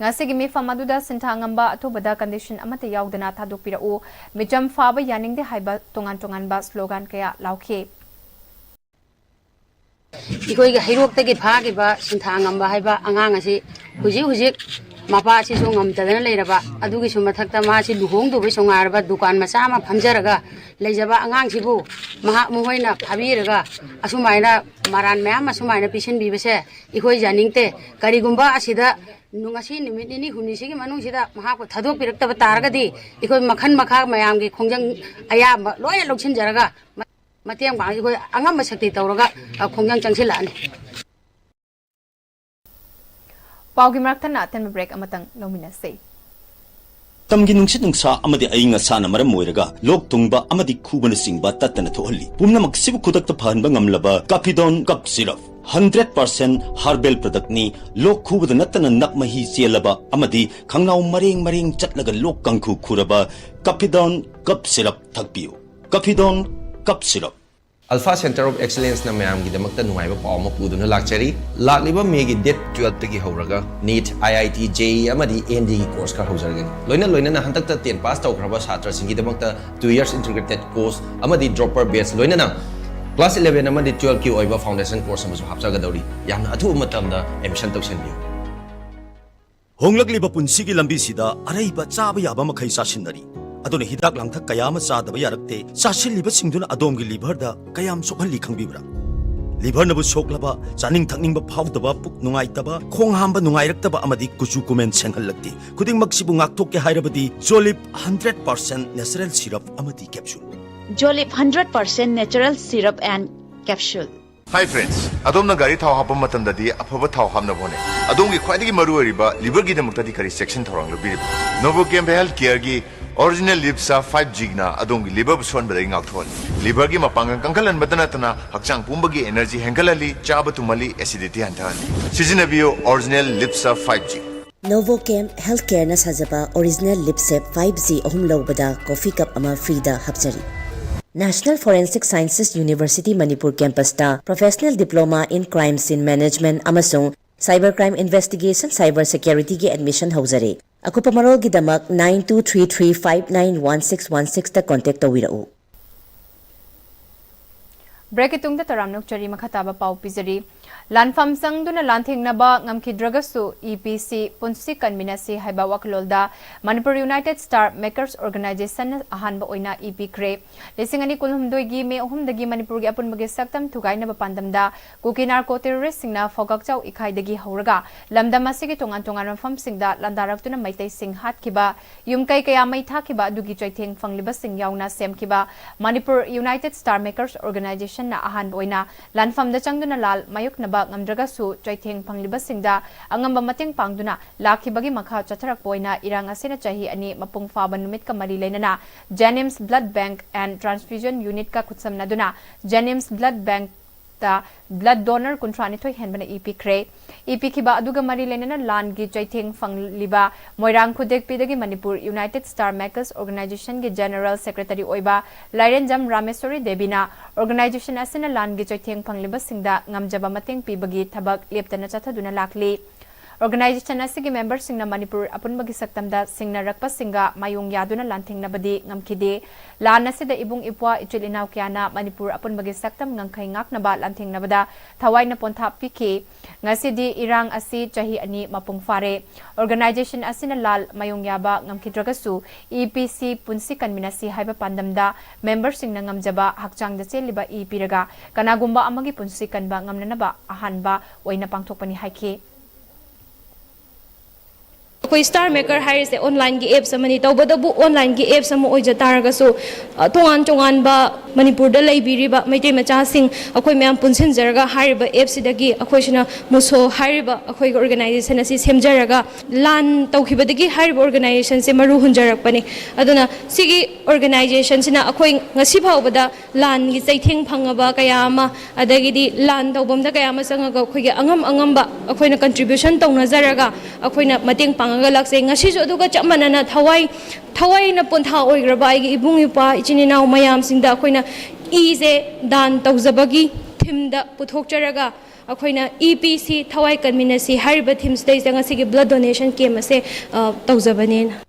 ꯉꯁꯤꯒꯤ ꯃꯤꯐꯝ ꯑꯗꯨꯗ ꯁꯤꯟꯊꯥ ꯉꯝꯕ ꯑꯊꯨꯕꯗ ꯀꯟꯗꯤꯁꯟ ꯑꯃꯠꯇ ꯌꯥꯎꯗꯅ ꯊꯥꯗꯣꯛꯄꯤꯔꯛꯎ, ꯃꯤꯆꯝ ꯐꯥꯕ ꯌꯥꯅꯤꯡꯗꯦ ꯍꯥꯏꯕ ꯇꯣꯉꯥꯟ ꯇꯣꯉꯥꯟꯕ ꯁ꯭ꯂꯣꯒꯥꯟ ꯀꯌꯥ ꯂꯥꯎꯈꯤ꯫ ꯑꯩꯈꯣꯏꯒꯤ ꯍꯩꯔꯣꯛꯇꯒꯤ ꯐꯥꯈꯤꯕ ꯁꯤꯟꯊꯥ ꯉꯝꯕ ꯍꯥꯏꯕ ꯑꯉꯥꯡ ꯑꯁꯤ ꯍꯧꯖꯤꯛ ꯍꯧꯖꯤꯛ ꯃꯄꯥꯁꯤꯁꯨ ꯉꯝꯗꯗꯅ ꯂꯩꯔꯕ, ꯑꯗꯨꯒꯤꯁꯨ ꯃꯊꯛꯇ ꯃꯥꯁꯤ ꯂꯨꯍꯣꯡꯗꯧꯕꯩꯁꯨ ꯉꯥꯏꯔꯕ ꯗꯨꯀꯥꯟ ꯃꯆꯥ ꯑꯃ ꯐꯝꯖꯔꯒ ꯂꯩꯖꯕ ꯑꯉꯥꯡꯁꯤꯕꯨ ꯃꯍꯥꯛ ꯃꯈꯣꯏꯅ ꯐꯥꯕꯤꯔꯒ ꯑꯁꯨꯃꯥꯏꯅ ꯃꯔꯥꯟ ꯃꯌꯥꯝ ꯑꯁꯨꯃꯥꯏꯅ ꯄꯤꯁꯤꯟꯕꯤꯕꯁꯦ ꯑꯩꯈꯣꯏ ꯌꯥꯅꯤꯡꯗꯦ꯫ ꯀꯔꯤꯒꯨꯝꯕ ꯑꯁꯤꯗ ꯉꯁꯤ ꯅꯨꯃꯤꯠ ꯅꯤꯅꯤ ꯍꯨꯝꯅꯤꯁꯤꯒꯤ ꯃꯅꯨꯡꯁꯤꯗ ꯃꯍꯥꯛꯄꯨ ꯊꯥꯗꯣꯛꯄꯤꯔꯛꯇꯕ ꯇꯥꯔꯒꯗꯤ ꯑꯩꯈꯣꯏ ꯃꯈꯜ ꯃꯈꯥ ꯃꯌꯥꯝꯒꯤ ꯈꯣꯡꯖꯪ ꯑꯌꯥꯝꯕ ꯂꯣꯏꯅ ꯂꯧꯁꯤꯟꯖꯔꯒ ꯃꯇꯦꯡ ꯄꯥꯡ ꯑꯩꯈꯣꯏ ꯑꯉꯝꯕ ꯁꯛꯇꯤ ꯇꯧꯔꯒ, ꯑ, ꯈꯣꯡꯖꯪ ꯆꯪꯁꯤꯜꯂꯛꯑꯅꯤ꯫ ꯄꯥꯎꯒꯤ ꯃꯔꯛ ꯊꯠꯅ ꯑꯇꯦꯟꯕ ꯕ꯭ꯔꯦꯛ ꯑꯃꯇꯪ ꯂꯧꯃꯤꯟꯅꯁꯤ꯫ ꯃꯇꯝꯒꯤ ꯅꯨꯡꯁꯤꯠ ꯅꯨꯡꯁꯥ ꯑꯃꯗꯤ ꯑꯏꯪ ꯑꯁꯥꯅ ꯃꯔꯝ ꯑꯣꯏꯔꯒ ꯂꯣꯛ ꯊꯨꯡꯕ ꯑꯃꯗꯤ ꯈꯨꯕꯅꯆꯤꯡꯕ ꯇꯠꯇꯅ ꯊꯣꯛꯍꯜꯂꯤ꯫ ꯄꯨꯝꯅꯃꯛꯁꯤꯕꯨ ꯈꯨꯗꯛꯇ ꯐꯍꯟꯕ ꯉꯝꯂꯕ Kafidon cough syrup. Hundred percent herbal product. ꯂꯣꯛ ꯈꯨꯕꯗ ꯅꯠꯇꯅ ꯅꯞ ꯃꯍꯤ ꯆꯦꯜꯂꯕ ꯑꯃꯗꯤ ꯈꯪꯅꯥꯎ ꯃꯔꯦꯡ ꯃꯔꯦꯡ ꯆꯠꯂꯒ ꯂꯣꯛ ꯀꯥꯡꯈꯨ ꯈꯨꯔꯕ ꯀꯥꯐꯤꯗꯣꯟ ꯀꯞ ꯁꯤꯔꯞ ꯊꯛꯄꯤꯌꯨ꯫ Kafidon cough syrup. Alpha Center of Excellence ꯅ ꯃꯌꯥꯝꯒꯤꯗꯃꯛꯇ ꯅꯨꯡꯉꯥꯏꯕ ꯄꯥꯎ ꯑꯃ ꯄꯨꯗꯨꯅ ꯂꯥꯛꯆꯔꯤ꯫ ꯂꯥꯛꯂꯤꯕ ꯃꯦꯒꯤ ꯗꯦꯠ ꯇꯨꯋꯦꯜꯐ ꯇꯒꯤ ꯍꯧꯔꯒ ꯅꯤꯠ, ꯑꯥꯏ ꯑꯥꯏ ꯇꯤ, ꯖꯦ ꯏ ꯑꯃꯗꯤ ꯑꯦꯟ ꯗꯤ ꯒꯤ ꯀꯣꯔꯁ ꯈꯔ ꯍꯧꯖꯔꯒꯅꯤ꯫ ꯂꯣꯏꯅ ꯂꯣꯏꯅꯅ ꯍꯟꯗꯛꯇ ꯇꯦꯟ ꯄꯥꯁ ꯇꯧꯈ꯭ꯔꯕ ꯁꯥꯇ꯭ꯔꯁꯤꯡꯒꯤꯗꯃꯛꯇ ꯇꯨ ꯌꯔꯁ ꯏꯟꯇꯤꯒ꯭ꯔꯦꯇꯦꯗ ꯀꯣꯔꯁ ꯑꯃꯗꯤ ꯗ꯭ꯔꯣꯄꯔ ꯕꯦꯆ, ꯂꯣꯏꯅꯅ ꯀ꯭ꯂꯥꯁ ꯏꯂꯦꯚꯦꯟ ꯑꯃꯗꯤ ꯇꯨꯋꯦꯜꯐꯀꯤ ꯑꯣꯏꯕ ꯐꯥꯎꯟꯗꯦꯁꯟ ꯀꯣꯔꯁ ꯑꯃꯁꯨ ꯍꯥꯞꯆꯒꯗꯧꯔꯤ꯫ ꯌꯥꯝꯅ ꯑꯊꯨꯕ ꯃꯇꯝꯗ ꯑꯦꯗꯃꯤꯁꯟ ꯇꯧꯁꯤꯟꯕꯤꯌꯨ꯫ ꯍꯣꯡꯂꯛꯂꯤꯕ ꯄꯨꯟꯁꯤꯒꯤ ꯂꯝꯕꯤꯁꯤꯗ ꯑꯔꯩꯕ ꯆꯥꯕ ꯌꯥꯕ ꯃꯈꯩ ꯆꯥꯁꯤꯟꯅꯔꯤ꯫ ꯑꯗꯨꯅ ꯍꯤꯗꯥꯛ ꯂꯥꯡꯊꯛ ꯀꯌꯥ ꯑꯃ ꯆꯥꯗꯕ ꯌꯥꯔꯛꯇꯦ꯫ ꯆꯥꯁꯤꯜꯂꯤꯕꯁꯤꯡꯗꯨꯅ ꯑꯗꯣꯝꯒꯤ ꯂꯤꯚꯔꯗ ꯀꯌꯥꯝ ꯁꯣꯛꯍꯜꯂꯤ ꯈꯪꯕꯤꯕ꯭ꯔꯥ? ꯂꯤꯚꯔꯅꯕꯨ ꯁꯣꯛꯂꯕ, ꯆꯥꯅꯤꯡ ꯊꯛꯅꯤꯡꯕ ꯐꯥꯎꯗꯕ, ꯄꯨꯛ ꯅꯨꯡꯉꯥꯏꯇꯕ, ꯈꯣꯡ ꯍꯥꯝꯕ ꯅꯨꯡꯉꯥꯏꯔꯛꯇꯕ ꯑꯃꯗꯤ ꯀꯨꯆꯨ ꯀꯨꯃꯦꯟ ꯁꯦꯡꯍꯜꯂꯛꯇꯦ꯫ ꯈꯨꯗꯤꯡꯃꯛꯁꯤꯕꯨ ꯉꯥꯛꯊꯣꯛꯀꯦ ꯍꯥꯏꯔꯕꯗꯤ ꯖꯣꯂꯤꯞ ꯍꯟꯗ꯭ꯔꯦꯠ ꯄꯥꯔꯁꯦꯟ ꯅꯦꯆꯔꯦꯜ ꯁꯤꯔꯞ ꯑꯃꯗꯤ capsule. Jolip hundred percent natural syrup and capsule. Hi friends, ꯑꯗꯣꯝꯅ ꯒꯥꯔꯤ ꯊꯥꯎ ꯍꯥꯞꯄ ꯃꯇꯝꯗꯗꯤ ꯑꯐꯕ ꯊꯥꯎ ꯍꯥꯞꯅꯕ ꯍꯣꯠꯅꯩ꯫ ꯑꯗꯣꯝꯒꯤ ꯈ꯭ꯋꯥꯏꯗꯒꯤ ꯃꯔꯨꯑꯣꯏꯔꯤꯕ ꯂꯤꯚꯔꯒꯤꯗꯃꯛꯇꯗꯤ ꯀꯔꯤ ꯆꯦꯛꯁꯤꯟ ꯊꯧꯔꯥꯡ ꯂꯧꯕꯤꯔꯤꯕꯒꯦ? ꯅꯣꯕꯣꯀꯦꯝ ꯍꯦꯜꯊ ꯀꯦꯌꯔꯒꯤ ꯑꯣꯔꯤꯖꯤꯅꯦꯜ ꯂꯤꯞꯁꯥ ꯐꯥꯏꯚ ꯖꯤꯅ ꯑꯗꯣꯝꯒꯤ ꯂꯤꯚꯔꯕꯨ ꯁꯣꯛꯍꯟꯕꯗꯒꯤ ꯉꯥꯛꯊꯣꯛꯍꯜꯂꯤ꯫ ꯂꯤꯚꯔꯒꯤ ꯃꯄꯥꯡꯒꯜ ꯀꯟꯈꯠꯍꯟꯕꯇ ꯅꯠꯇꯅ ꯍꯛꯆꯥꯡ ꯄꯨꯝꯕꯒꯤ ꯑꯦꯅꯔꯖꯤ ꯍꯦꯟꯒꯠꯍꯜꯂꯤ, ꯆꯥꯕ ꯇꯨꯝꯍꯜꯂꯤ, ꯑꯦꯁꯤꯗꯤꯇꯤ ꯍꯟꯊꯍꯜꯂꯤ꯫ ꯁꯤꯖꯤꯟꯅꯕꯤꯌꯨ ꯑꯣꯔꯤꯖꯤꯅꯦꯜ ꯂꯤꯞꯁꯥ ꯐꯥꯏꯚ ꯖꯤ꯫ ꯅꯣꯚꯣꯀꯦꯝ ꯍꯦꯜꯊ ꯀꯦꯌꯔꯅ ꯁꯥꯖꯕ ꯑꯣꯔꯤꯖꯤꯅꯦꯜ ꯂꯤꯞꯁꯦꯞ ꯐꯥꯏꯚ ꯖꯤ ꯑꯍꯨꯝ ꯂꯧꯕꯗ ꯀꯣꯐꯤ ꯀꯞ ꯑꯃ ꯐ꯭ꯔꯤꯗ ꯍꯥꯞꯆꯔꯤ꯫ National Forensic Sciences University Manipur campusꯇ Professional Diploma in Crime Scene Management ꯑꯃꯁꯨꯡ Cyber Crime Investigation, Cyber Securityꯒꯤ admission ꯍꯧꯖꯔꯦ꯫ ꯑꯀꯨꯞꯄ ꯃꯔꯣꯜꯒꯤꯗꯃꯛ nine two three three five nine one six one sixꯇ contact ꯇꯧꯕꯤꯔꯛꯎ꯫ Breakꯀꯤ ꯇꯨꯡꯗ ꯇꯔꯥꯝꯅ ꯑꯣꯛꯆꯔꯤ, ꯃꯈꯥ ꯇꯥꯕ ꯄꯥꯎ ꯄꯤꯖꯔꯤ꯫ ꯂꯥꯟꯐꯝ ꯆꯪꯗꯨꯅ ꯂꯥꯟꯊꯦꯡꯅꯕ ꯉꯝꯈꯤꯗ꯭ꯔꯒꯁꯨ ꯏ ꯄꯤ ꯁꯤ ꯄꯨꯟꯁꯤ ꯀꯟꯃꯤꯟꯅꯁꯤ ꯍꯥꯏꯕ ꯋꯥꯈꯜꯂꯣꯟꯗ ꯃꯅꯤꯄꯨꯔ ꯌꯨꯅꯥꯏꯇꯦꯗ ꯁ꯭ꯇꯥꯔ ꯃꯦꯀꯔꯁ ꯑꯣꯔꯒꯅꯥꯏꯖꯦꯁꯟꯅ ꯑꯍꯥꯟꯕ ꯑꯣꯏꯅ ꯏ ꯄꯤꯈ꯭ꯔꯦ꯫ ꯂꯤꯁꯤꯡ ꯑꯅꯤ ꯀꯨꯟꯍꯨꯝꯗꯣꯏꯒꯤ ꯃꯦ ꯑꯍꯨꯝꯗꯒꯤ ꯃꯅꯤꯄꯨꯔꯒꯤ ꯑꯄꯨꯟꯕꯒꯤ ꯁꯛꯇꯝ ꯊꯨꯒꯥꯏꯅꯕ ꯄꯥꯟꯗꯝꯗ ꯀꯨꯀꯤ ꯅꯥꯔꯀꯣ ꯇꯦꯔꯣꯔꯤꯁꯁꯤꯡꯅ ꯐꯧꯀꯥꯛꯆꯥꯎ ꯏꯈꯥꯏꯗꯒꯤ ꯍꯧꯔꯒ ꯂꯝꯗꯝ ꯑꯁꯤꯒꯤ ꯇꯣꯉꯥꯟ ꯇꯣꯉꯥꯟꯕ ꯃꯐꯝꯁꯤꯡꯗ ꯂꯥꯟꯗꯥꯔꯛꯇꯨꯅ ꯃꯩꯇꯩꯁꯤꯡ ꯍꯥꯠꯈꯤꯕ, ꯌꯨꯝ ꯀꯩ ꯀꯌꯥ ꯃꯩ ꯊꯥꯈꯤꯕ ꯑꯗꯨꯒꯤ ꯆꯩꯊꯦꯡ ꯐꯪꯂꯤꯕꯁꯤꯡ ꯌꯥꯎꯅ ꯁꯦꯝꯈꯤꯕ ꯃꯅꯤꯄꯨꯔ ꯌꯨꯅꯥꯏꯇꯦꯗ ꯁ꯭ꯇꯥꯔ ꯃꯦꯀꯔꯁ ꯑꯣꯔꯒꯅꯥꯏꯖꯦꯁꯟꯅ ꯑꯍꯥꯟꯕ ꯑꯣꯏꯅ ꯂꯥꯟꯐꯝꯗ ꯆꯪꯗꯨꯅ ꯂꯥꯜ ꯃꯥꯌꯣꯛꯅꯕ ꯉꯝꯗ꯭ꯔꯒꯁꯨ ꯆꯩꯊꯦꯡ ꯐꯪꯂꯤꯕꯁꯤꯡꯗ ꯑꯉꯝꯕ ꯃꯇꯦꯡ ꯄꯥꯡꯗꯨꯅ ꯂꯥꯛꯈꯤꯕꯒꯤ ꯃꯈꯥ ꯆꯠꯊꯔꯛꯄ ꯑꯣꯏꯅ ꯏꯔꯥꯡ ꯑꯁꯤꯅ ꯆꯍꯤ ꯑꯅꯤ ꯃꯄꯨꯡ ꯐꯥꯕ ꯅꯨꯃꯤꯠꯀ ꯃꯔꯤ ꯂꯩꯅꯅ JNIMS Blood Bank and Transfusion Unitꯀ ꯈꯨꯠꯁꯝꯅꯗꯨꯅ JNIMS Blood Bank ꯇ blood donor ꯀꯨꯟꯊ꯭ꯔꯥ ꯅꯤꯊꯣꯏ ꯍꯦꯟꯕꯅ ꯏ ꯄꯤꯈ꯭ꯔꯦ꯫ ꯏ ꯄꯤꯈꯤꯕ ꯑꯗꯨꯒ ꯃꯔꯤ ꯂꯩꯅꯅ ꯂꯥꯟꯒꯤ ꯆꯩꯊꯦꯡ ꯐꯪꯂꯤꯕ ꯃꯣꯏꯔꯥꯡ ꯈꯨꯗꯦꯛꯄꯤꯗꯒꯤ ꯃꯅꯤꯄꯨꯔ ꯌꯨꯅꯥꯏꯇꯦꯗ ꯁ꯭ꯇꯥꯔ ꯃꯦꯀꯔꯁ ꯑꯣꯔꯒꯅꯥꯏꯖꯦꯁꯟꯒꯤ ꯖꯦꯅꯔꯦꯜ ꯁꯦꯀ꯭ꯔꯦꯇꯔꯤ ꯑꯣꯏꯕ ꯂꯥꯏꯔꯦꯟꯖꯝ ꯔꯥꯃꯦꯁꯣꯔꯤ ꯗꯦꯕꯤꯅ ꯑꯣꯔꯒꯅꯥꯏꯖꯦꯁꯟ ꯑꯁꯤꯅ ꯂꯥꯟꯒꯤ ꯆꯩꯊꯦꯡ ꯐꯪꯂꯤꯕꯁꯤꯡꯗ ꯉꯝꯖꯕ ꯃꯇꯦꯡ ꯄꯤꯕꯒꯤ ꯊꯕꯛ ꯂꯦꯞꯇꯅ ꯆꯠꯊꯗꯨꯅ ꯂꯥꯛꯂꯤ꯫ ꯑꯣꯔꯒꯅꯥꯏꯖꯦꯁꯟ ꯑꯁꯤꯒꯤ ꯃꯦꯝꯕꯔꯁꯤꯡꯅ ꯃꯅꯤꯄꯨꯔ ꯑꯄꯨꯟꯕꯒꯤ ꯁꯛꯇꯝꯗ ꯁꯤꯡꯅꯔꯛꯄꯁꯤꯡꯒ ꯃꯥꯌꯣꯡ ꯌꯥꯗꯨꯅ ꯂꯥꯟꯊꯦꯡꯅꯕꯗꯤ ꯉꯝꯈꯤꯗꯦ꯫ ꯂꯥꯟ ꯑꯁꯤꯗ ꯏꯕꯨꯡ ꯏꯄ꯭ꯋꯥ, ꯏꯆꯤꯜ ꯏꯅꯥꯎ ꯀꯌꯥꯅ ꯃꯅꯤꯄꯨꯔ ꯑꯄꯨꯟꯕꯒꯤ ꯁꯛꯇꯝ ꯉꯝꯈꯩ ꯉꯥꯛꯅꯕ ꯂꯥꯟꯊꯦꯡꯅꯕꯗ ꯊꯋꯥꯏꯅ ꯄꯣꯟꯊꯥ ꯄꯤꯈꯤ꯫ ꯉꯁꯤꯗꯤ ꯏꯔꯥꯡ ꯑꯁꯤ ꯆꯍꯤ ꯑꯅꯤ ꯃꯄꯨꯡ ꯐꯥꯔꯦ꯫ ꯑꯣꯔꯒꯅꯥꯏꯖꯦꯁꯟ ꯑꯁꯤꯅ ꯂꯥꯜ ꯃꯥꯌꯣꯡ ꯌꯥꯕ ꯉꯝꯈꯤꯗ꯭ꯔꯒꯁꯨ, ꯏ ꯄꯤ ꯁꯤ ꯄꯨꯟꯁꯤ ꯀꯟꯃꯤꯟꯅꯁꯤ ꯍꯥꯏꯕ ꯄꯥꯟꯗꯝꯗ ꯃꯦꯝꯕꯔꯁꯤꯡꯅ ꯉꯝꯖꯕ ꯍꯛꯆꯥꯡꯗ ꯆꯦꯜꯂꯤꯕ ꯏ ꯄꯤꯔꯒ ꯀꯅꯥꯒꯨꯝꯕ ꯑꯃꯒꯤ ꯄꯨꯟꯁꯤ ꯀꯟꯕ ꯉꯝꯅꯅꯕ ꯑꯍꯥꯟꯕ ꯑꯣꯏꯅ ꯄꯥꯡꯊꯣꯛꯄꯅꯤ ꯍꯥꯏꯈꯤ꯫ ꯑꯩꯈꯣꯏ ꯁ꯭ꯇꯥꯔ ꯃꯦꯀꯔ ꯍꯥꯏꯔꯤꯁꯦ ꯑꯣꯟꯂꯥꯏꯟꯒꯤ ꯑꯦꯞꯁ ꯑꯃꯅꯤ꯫ ꯇꯧꯕꯇꯕꯨ ꯑꯣꯟꯂꯥꯏꯟꯒꯤ ꯑꯦꯞꯁ ꯑꯃ ꯑꯣꯏꯖ ꯇꯥꯔꯒꯁꯨ, ꯑ, ꯇꯣꯉꯥꯟ ꯇꯣꯉꯥꯟꯕ ꯃꯅꯤꯄꯨꯔꯗ ꯂꯩꯕꯤꯔꯤꯕ ꯃꯩꯇꯩ ꯃꯆꯥꯁꯤꯡ ꯑꯩꯈꯣꯏ ꯃꯌꯥꯝ ꯄꯨꯟꯁꯤꯟꯖꯔꯒ ꯍꯥꯏꯔꯤꯕ ꯑꯦꯞꯁꯤꯗꯒꯤ ꯑꯩꯈꯣꯏꯁꯤꯅ ꯃꯨꯁꯣ ꯍꯥꯏꯔꯤꯕ ꯑꯩꯈꯣꯏꯒꯤ ꯑꯣꯔꯒꯅꯥꯏꯖꯦꯁꯟ ꯑꯁꯤ ꯁꯦꯝꯖꯔꯒ ꯂꯥꯟ ꯇꯧꯈꯤꯕꯗꯒꯤ ꯍꯥꯏꯔꯤꯕ ꯑꯣꯔꯒꯅꯥꯏꯖꯦꯁꯟꯁꯦ ꯃꯔꯨ ꯍꯨꯟꯖꯔꯛꯄꯅꯤ꯫ ꯑꯗꯨꯅ ꯁꯤꯒꯤ ꯑꯣꯔꯒꯅꯥꯏꯖꯦꯁꯟꯁꯤꯅ ꯑꯩꯈꯣꯏ ꯉꯁꯤ ꯐꯥꯎꯕꯗ ꯂꯥꯟꯒꯤ ꯆꯩꯊꯦꯡ ꯐꯪꯉꯕ ꯀꯌꯥ ꯑꯃ, ꯑꯗꯒꯤꯗꯤ ꯂꯥꯟ ꯇꯧꯐꯝꯗ ꯀꯌꯥ ꯑꯃ ꯆꯪꯉꯒ ꯑꯩꯈꯣꯏꯒꯤ ꯑꯉꯝ ꯑꯉꯝꯕ ꯑꯩꯈꯣꯏꯅ ꯀꯟꯇ꯭ꯔꯤꯕ꯭ꯌꯨꯁꯟ ꯇꯧꯅꯖꯔꯒ ꯑꯩꯈꯣꯏꯅ ꯃꯇꯦꯡ ꯄꯥꯡꯉꯒ ꯂꯥꯛꯆꯩ꯫ ꯉꯁꯤꯁꯨ ꯑꯗꯨꯒ ꯆꯞ ꯃꯥꯟꯅꯅ ꯊꯋꯥꯏ, ꯊꯋꯥꯏꯅ ꯄꯣꯟꯊꯥ ꯑꯣꯏꯈ꯭ꯔꯕ ꯑꯩꯒꯤ ꯏꯕꯨꯡ ꯏꯄ꯭ꯋꯥ ꯏꯆꯤꯟ ꯏꯅꯥꯎ ꯃꯌꯥꯝꯁꯤꯡꯗ ꯑꯩꯈꯣꯏꯅ ꯏꯁꯦ ꯗꯥꯟ ꯇꯧꯖꯕꯒꯤ ꯊꯤꯝꯗ ꯄꯨꯊꯣꯛꯆꯔꯒ ꯑꯩꯈꯣꯏꯅ "ꯏ ꯄꯤꯁꯤ, ꯊꯋꯥꯏ ꯀꯟꯃꯤꯟꯅꯁꯤ" ꯍꯥꯏꯔꯤꯕ ꯊꯤꯝꯁꯤꯗꯩꯁꯤꯗ ꯉꯁꯤꯒꯤ ꯕ꯭ꯂꯗ ꯗꯣꯅꯦꯁꯟ ꯀꯦꯝ ꯑꯁꯦ, ꯑ, ꯇꯧꯖꯕꯅꯦꯅ꯫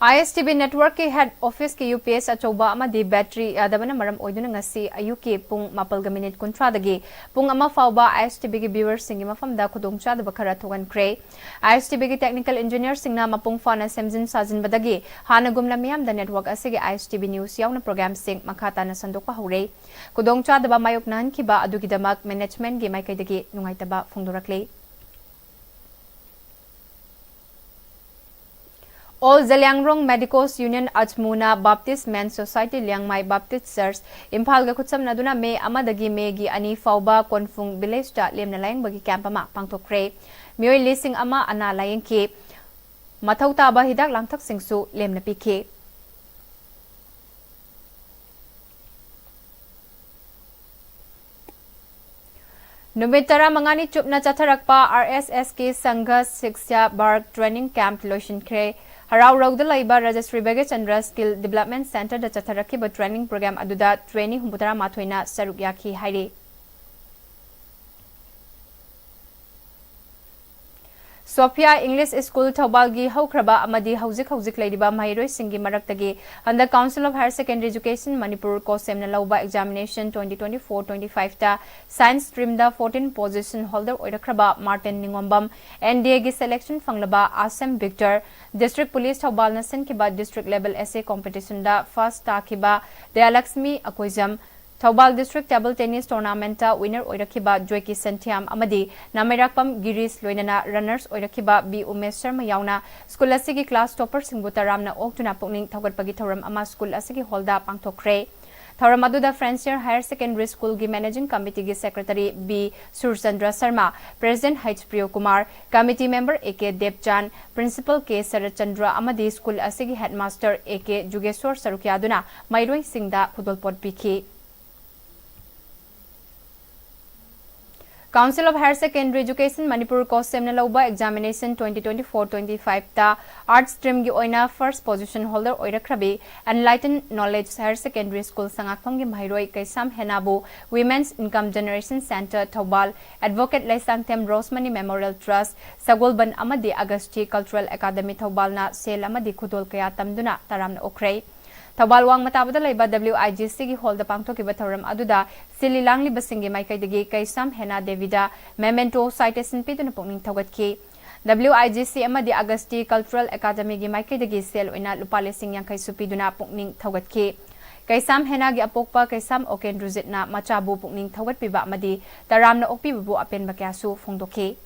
ꯑꯥꯏ ꯑꯦꯁ ꯇꯤ ꯚꯤ ꯅꯦꯠꯋꯔꯛꯀꯤ ꯍꯦꯗ ꯑꯣꯐꯤꯁꯀꯤ ꯌꯨ ꯄꯤ ꯑꯦꯁ ꯑꯆꯧꯕ ꯑꯃꯗꯤ ꯕꯦꯇ꯭ꯔꯤ ꯌꯥꯗꯕꯅ ꯃꯔꯝ ꯑꯣꯏꯗꯨꯅ ꯉꯁꯤ ꯑꯌꯨꯛꯀꯤ ꯄꯨꯡ ꯃꯥꯄꯜꯒ ꯃꯤꯅꯤꯠ ꯀꯨꯟꯊ꯭ꯔꯥꯗꯒꯤ ꯄꯨꯡ ꯑꯃ ꯐꯥꯎꯕ ꯑꯥꯏ ꯑꯦꯁ ꯇꯤ ꯚꯤꯒꯤ ꯚ꯭ꯌꯨꯋꯔꯁꯤꯡꯒꯤ ꯃꯐꯝꯗ ꯈꯨꯗꯣꯡꯆꯥꯗꯕ ꯈꯔ ꯊꯣꯛꯍꯟꯈ꯭ꯔꯦ꯫ ꯑꯥꯏ ꯑꯦꯁ ꯇꯤ ꯚꯤꯒꯤ ꯇꯦꯛꯅꯤꯀꯦꯜ ꯏꯟꯖꯤꯅꯤꯌꯔꯁꯤꯡꯅ ꯃꯄꯨꯡ ꯐꯥꯅ ꯁꯦꯝꯖꯤꯟ ꯁꯥꯖꯤꯟꯕꯗꯒꯤ ꯍꯥꯟꯅꯒꯨꯝꯅ ꯃꯤꯌꯥꯝꯗ ꯅꯦꯠꯋꯔꯛ ꯑꯁꯤꯒꯤ ꯑꯥꯏ ꯑꯦꯁ ꯇꯤ ꯚꯤ ꯅ꯭ꯌꯨꯁ ꯌꯥꯎꯅ ꯄ꯭ꯔꯣꯒ꯭ꯔꯥꯝꯁꯤꯡ ꯃꯈꯥ ꯇꯥꯅ ꯁꯟꯗꯣꯛꯄ ꯍꯧꯔꯦ꯫ ꯈꯨꯗꯣꯡꯆꯥꯗꯕ ꯃꯥꯌꯣꯛꯅꯍꯟꯈꯤꯕ ꯑꯗꯨꯒꯤꯗꯃꯛ ꯃꯦꯅꯦꯖꯃꯦꯟꯒꯤ ꯃꯥꯏꯀꯩꯗꯒꯤ ꯅꯨꯡꯉꯥꯏꯇꯕ ꯐꯣꯡꯗꯣꯔꯛꯂꯤ꯫ All Zeliangrong Medicos Union ꯑꯆꯃꯨꯅ Baptist Men's Society Liangmai Baptist Church ꯏꯝꯐꯥꯜꯒ ꯈꯨꯠꯁꯝꯅꯗꯨꯅ ꯃꯦ ꯑꯃꯗꯒꯤ ꯃꯦꯒꯤ ꯑꯅꯤ ꯐꯥꯎꯕ ꯀꯣꯟꯐꯨꯡ ꯚꯤꯂꯦꯖꯇ ꯂꯦꯝꯅ ꯂꯥꯌꯦꯡꯕꯒꯤ ꯀꯦꯝꯞ ꯑꯃ ꯄꯥꯡꯊꯣꯛꯈ꯭ꯔꯦ꯫ ꯃꯤꯑꯣꯏ ꯂꯤꯁꯤꯡ ꯑꯃ ꯑꯅꯥ ꯂꯥꯌꯦꯡꯈꯤ꯫ ꯃꯊꯧ ꯇꯥꯕ ꯍꯤꯗꯥꯛ ꯂꯥꯡꯊꯛꯁꯤꯡꯁꯨ ꯂꯦꯝꯅ ꯄꯤꯈꯤ꯫ ꯅꯨꯃꯤꯠ ꯇꯔꯥꯃꯉꯥꯅꯤ ꯆꯨꯞꯅ ꯆꯠꯊꯔꯛꯄ ꯑꯥꯔ ꯑꯦꯁ ꯑꯦꯁꯀꯤ ꯁꯪꯘ ꯁꯤꯛꯁ꯭ꯌꯥ ꯕꯥꯔꯛ ꯇ꯭ꯔꯦꯅꯤꯡ ꯀꯦꯝꯞ ꯂꯣꯏꯁꯤꯟꯈ꯭ꯔꯦ꯫ ꯍꯔꯥꯎꯔꯧꯗ ꯂꯩꯕ ꯔꯥꯖꯁ꯭ꯔꯤ ꯚꯥꯒ꯭ꯌꯆꯟꯗ꯭ꯔ ꯁ꯭ꯀꯤꯜ ꯗꯤꯕꯦꯂꯞꯃꯦꯟꯠ ꯁꯦꯟꯇꯔꯗ ꯆꯠꯊꯔꯛꯈꯤꯕ ꯇ꯭ꯔꯦꯅꯤꯡ ꯄ꯭ꯔꯣꯒ꯭ꯔꯥꯝ ꯑꯗꯨꯗ ꯇ꯭ꯔꯦꯅꯤ ꯍꯨꯝꯐꯨꯇꯔꯥ ꯃꯥꯊꯣꯏꯅ ꯁꯔꯨꯛ ꯌꯥꯈꯤ ꯍꯥꯏꯔꯤ꯫ ꯁꯣꯐꯤꯌꯥ ꯏꯪꯂꯤꯁ ꯁ꯭ꯀꯨꯜ ꯊꯧꯕꯥꯜꯒꯤ ꯍꯧꯈ꯭ꯔꯕ ꯑꯃꯗꯤ ꯍꯧꯖꯤꯛ ꯍꯧꯖꯤꯛ ꯂꯩꯔꯤꯕ ꯃꯍꯩꯔꯣꯏꯁꯤꯡꯒꯤ ꯃꯔꯛꯇꯒꯤ ꯍꯟꯗꯛ Council of Higher Secondary Education Manipur ꯀꯣꯁꯦꯝꯅ ꯂꯧꯕ examination twenty twenty four twenty five ꯇ science stream ꯗ fourteen position holder ꯑꯣꯏꯔꯛꯈ꯭ꯔꯕ Martin Ningombam, N D A ꯒꯤ selection ꯐꯪꯂꯕ ꯑꯥꯁꯦꯝ ꯚꯤꯛꯇꯔ, District Police ꯊꯧꯕꯥꯜꯅ ꯁꯤꯟꯈꯤꯕ district level essay competition ꯗ first ꯇꯥꯈꯤꯕ ꯗꯌꯥꯂꯛꯁꯃꯤ Akoijam, Thoubal District Table Tennis Tournamentꯇ winner ꯑꯣꯏꯔꯛꯈꯤꯕ ꯖꯣꯏꯀꯤ ꯁꯟꯊꯤꯌꯥꯝ ꯑꯃꯗꯤ ꯅꯥꯃꯩꯔꯥꯛꯄꯝ ꯒꯤꯔꯤꯁ, ꯂꯣꯏꯅꯅ runners ꯑꯣꯏꯔꯛꯈꯤꯕ ꯕꯤ ꯎꯃꯦꯁ ꯁꯔꯃ ꯌꯥꯎꯅ school ꯑꯁꯤꯒꯤ class topperꯁꯤꯡꯕꯨ ꯇꯔꯥꯝꯅ ꯑꯣꯛꯇꯨꯅ ꯄꯨꯛꯅꯤꯡ ꯊꯧꯒꯠꯄꯒꯤ ꯊꯧꯔꯝ ꯑꯃ school ꯑꯁꯤꯒꯤ hallꯗ ꯄꯥꯡꯊꯣꯛꯈ꯭ꯔꯦ꯫ ꯊꯧꯔꯝ ꯑꯗꯨꯗ Francier Higher Secondary Schoolꯒꯤ Managing Committeeꯒꯤ Secretary B Surchandra Sharma, President Heicha Priyokumar, Committee Member A K Debchan, Principal K Saratchandra ꯑꯃꯗꯤ school ꯑꯁꯤꯒꯤ headmaster ꯑꯦ ꯀꯦ ꯖꯨꯒꯦꯁꯣꯔ ꯁꯔꯨꯛ ꯌꯥꯗꯨꯅ ꯃꯍꯩꯔꯣꯏꯁꯤꯡꯗ ꯈꯨꯗꯣꯜꯄꯣꯠ ꯄꯤꯈꯤ꯫ Council of Higher Secondary Education Manipur, COHSEMꯅ ꯂꯧꯕ examination twenty twenty-four twenty-fiveꯇ Arts streamꯒꯤ ꯑꯣꯏꯅ first position holder ꯑꯣꯏꯔꯛꯈ꯭ꯔꯕꯤ Enlighten Knowledge Higher Secondary School ꯁꯉꯥꯛꯐꯝꯒꯤ ꯃꯍꯩꯔꯣꯏ ꯀꯩꯁꯥꯝ ꯍꯦꯅꯥꯕꯨ Women's Income Generation Centre, Thoubal, Advocate Leishangthem Rosemony Memorial Trust, ꯁꯒꯣꯜꯕꯟ ꯑꯃꯗꯤ Agasti Cultural Academy ꯊꯧꯕꯥꯜꯅ ꯁꯦꯜ ꯑꯃꯗꯤ ꯈꯨꯗꯣꯜ ꯀꯌꯥ ꯇꯝꯗꯨꯅ ꯇꯔꯥꯝꯅ ꯑꯣꯛꯈ꯭ꯔꯦ꯫ ꯊꯧꯕꯥꯜ ꯋꯥꯡꯃ ꯇꯥꯕꯗ ꯂꯩꯕ WIGCꯒꯤ hallꯗ ꯄꯥꯡꯊꯣꯛꯈꯤꯕ ꯊꯧꯔꯝ ꯑꯗꯨꯗ ꯁꯤꯜꯂꯤ ꯂꯥꯡꯂꯤꯕꯁꯤꯡꯒꯤ ꯃꯥꯏꯀꯩꯗꯒꯤ ꯀꯩꯁꯥꯝ ꯍꯦꯅꯥ ꯗꯦꯕꯤꯗ memento citation ꯄꯤꯗꯨꯅ ꯄꯨꯛꯅꯤꯡ ꯊꯧꯒꯠꯈꯤ꯫ WIGC ꯑꯃꯗꯤ Agasti Cultural Academyꯒꯤ ꯃꯥꯏꯀꯩꯗꯒꯤ ꯁꯦꯜ ꯑꯣꯏꯅ ꯂꯨꯄꯥ ꯂꯤꯁꯤꯡ ꯌꯥꯡꯈꯩꯁꯨ ꯄꯤꯗꯨꯅ ꯄꯨꯛꯅꯤꯡ ꯊꯧꯒꯠꯈꯤ꯫ ꯀꯩꯁꯥꯝ ꯍꯦꯅꯥꯒꯤ ꯑꯄꯣꯛꯄ ꯀꯩꯁꯥꯝ ꯑꯣꯀꯦꯟꯗ꯭ꯔꯨꯖꯤꯠꯅ ꯃꯆꯥꯕꯨ ꯄꯨꯛꯅꯤꯡ ꯊꯧꯒꯠꯄꯤꯕ ꯑꯃꯗꯤ ꯇꯔꯥꯝꯅ ꯑꯣꯛꯄꯤꯕꯕꯨ ꯑꯄꯦꯟꯕ ꯀꯌꯥꯁꯨ ꯐꯣꯡꯗꯣꯛꯈꯤ꯫